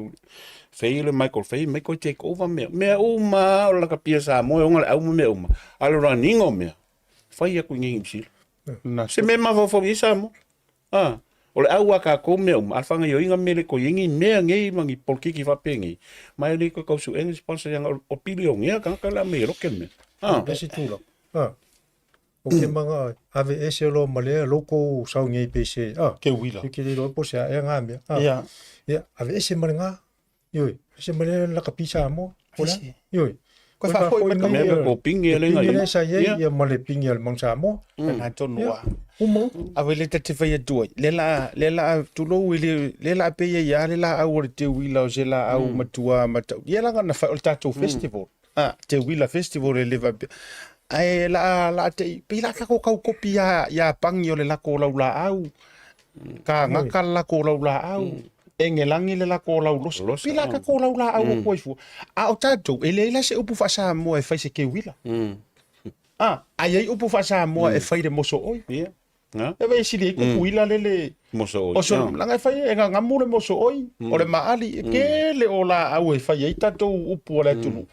fei le Michael Fay mai koe take over mea. Mea uma o laka pia Samoa o ngale au mea uma. Alo raninga o mea. Fai aku ngi New Zealand. Se mea mafaufau i ai Samoa. A, o le au a kākou mea uma, a le faagaoioiga mea le koiengi mea nei ma ni polokiki faapenei, ma e le toe tau suega sponsor leaga o pilionea tagata le a mea e loke le mea. A. Le isi tulaga, a, o ke manga ave ese loa ma lea loko sau nei pe se, a, Ke uila. ke le iloa po o se a ea ngā mea, a, Ia. ia, ave ese ma le ngā, Ioe, se ma le lakapi Samoa. O le a? Ioe. Koe faafoi mai Mea ia, me ko pingi e le lenga pingi i. lea sa i ai, Ia. ia ma le pingi a le Mount Samoa. Lena tonu Ia, a. uma. Ave le ta te fai atu ai. Le la, le la, tulou i le, le la pe ia ia le la au o le teuila o se la au matua matau. Ia la na fai o le tatou festival. Ah, teuila festival e le vape. Ae la, la te, pe la kako kau kopi ia, ia pangi o le lako lau la au. Ka ngaka le lako lau laau, Engelangi le lako lau losa. Losa, Pila ka ko lau laau o koe fua. A o tatou, e leai la se upu faa-Samoa e fai se keuila. A, a iai upu faa-Samoa e fai le moso oi. Ia. Nga. E vai sili ai kukuila le le Moso oi. o so langa e fai e ngagamu le moso oi, o le maali, e kele o laau e fai ai tatou upu o le atunuu.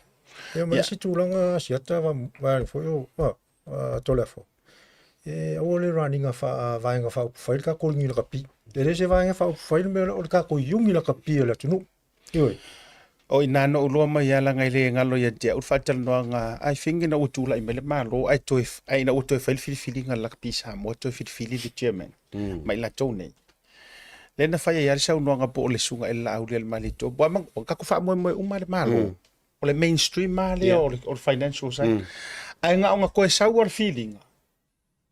Ia ma isi tulaga siata va va foi o a Toleafoa. E aua le raniga faa vaega faaupufai le tatou iuni lakapi. E le se vaega faaupufai le mea o le tatou iuni lakapi o le atunuu. Ioe. O i ina na ou iloa mai lava leaga e le galo ia te au le faatalanoaga, I think ina ua tulai mai le Malo ae toe, ae ina ua toe fai le filifiliga a le Lakapi Samoa toe filifili le chairman ma i latou nei. Lea na fai ai lava le saunoaga po o le Susuga i le Laaulialemalietoa, aua ua tatou faamoemoe uma lava le Malo. O le mainstream lava lea o le financial side. Ae na ona toe sau lava le filiga,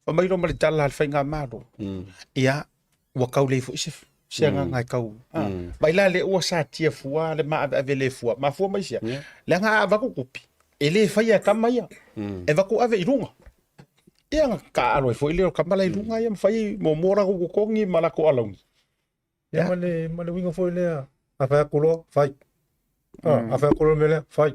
fai mai loa ma le tala a le faigamalo, ia, ua tau leai foi se se agaga e tau. Vaai la lea ua satia fua le maaveave le fua, mafua mai sea, leaga a avatu tupe, e le faia e tama ia, e avatu ave i luga. Ia ona taaalo ai foi lea o tama la i luga ia ma fai muamua latou totogi ma latou alauni. Ia ma le, ma le uiga foi lea, a fai atu loa, fai. A, a fai atu loa le mea lea, fai.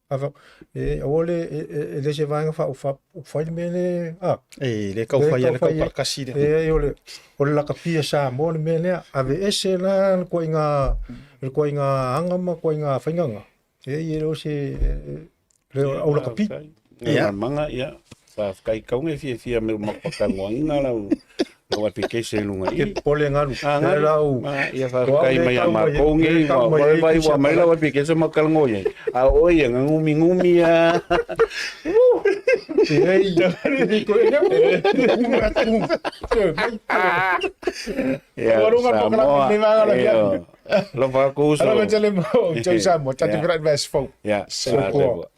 A fai, e, aua le, e, e, e le se vaega faaupufai le mea lea, a. E le tau fai le tau palakasi lea. Leai, o le, o le lakapia Samoa le mea lea. Aveese la le ituaiga, le ituaiga aga ma ituaiga faiga. Leai, e le o se, le au lakapi. Ia. Manga, ia. Faafetai kau e fiafia me mapakagoaina lau lau application i luga i. Ke pole galu. Ah, galu. Lau. Ah, ia faafetai mai a makou nei, ua ua vai ua mai lau application ma kalango iai. A o ia nga ngumi ngumi a. Ei. Ia, Samoa. Ia. Alofa atu uso. Alofa tele mau, tau Samoa, tatu Ia. fira'i vaiaso fou. Ia, Soifua.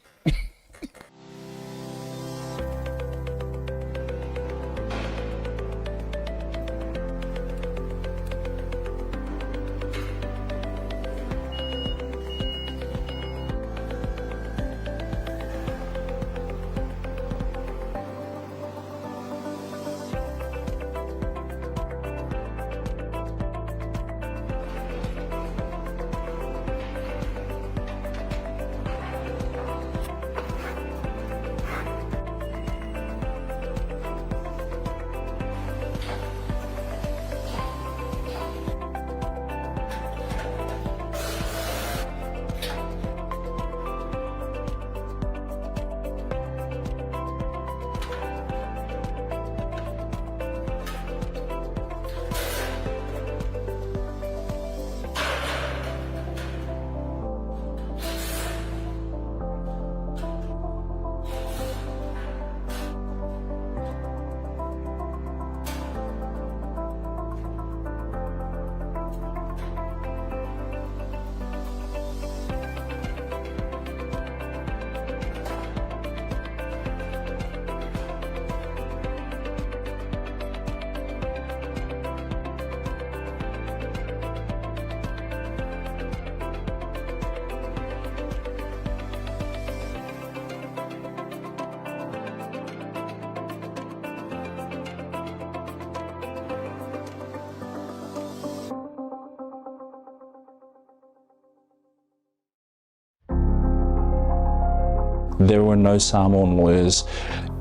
There were no Samoan lawyers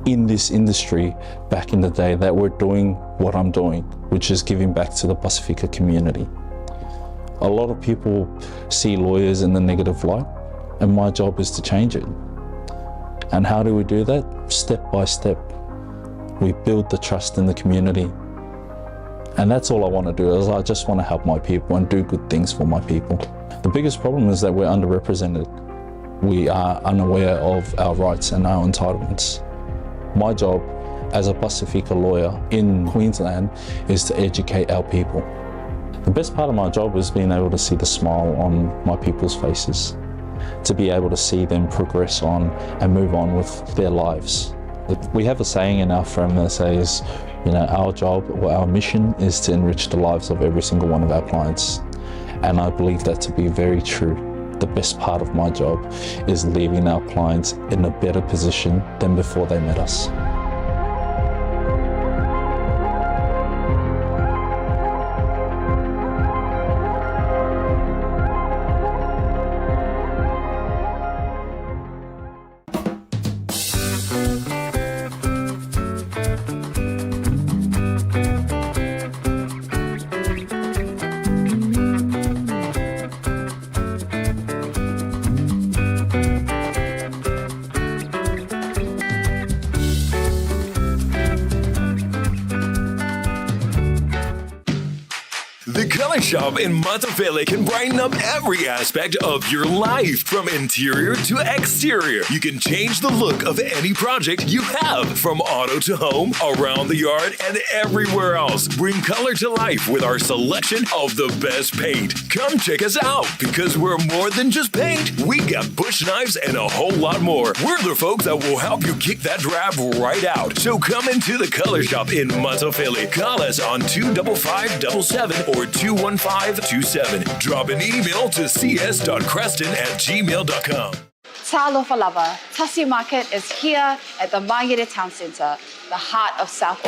in this industry back in the day that were doing what I'm doing, which is giving back to the Pasifika community. A lot of people see lawyers in the negative light, and my job is to change it. And how do we do that? Step by step. We build the trust in the community. And that's all I want to do is I just want to help my people and do good things for my people. The biggest problem is that we're underrepresented. We are unaware of our rights and our entitlements. My job as a Pasifika lawyer in Queensland is to educate our people. The best part of my job is being able to see the smile on my people's faces, to be able to see them progress on and move on with their lives. We have a saying in our firm that says, you know, our job or our mission is to enrich the lives of every single one of our clients. And I believe that to be very true. The best part of my job is leaving our clients in a better position than before they met us. The Color Shop in Matafele can brighten up every aspect of your life, from interior to exterior. You can change the look of any project you have, from auto to home, around the yard, and everywhere else. Bring color to life with our selection of the best paint. Come check us out because we're more than just paint. We got bush knives and a whole lot more. We're the folks that will help you kick that drab right out. So come into the Color Shop in Matafele. Call us on 25577 or 21527. Drop an email to cs.creston at gmail.com. Talofa lava, Tasi Market is here at the Mangere Town Centre, the heart of South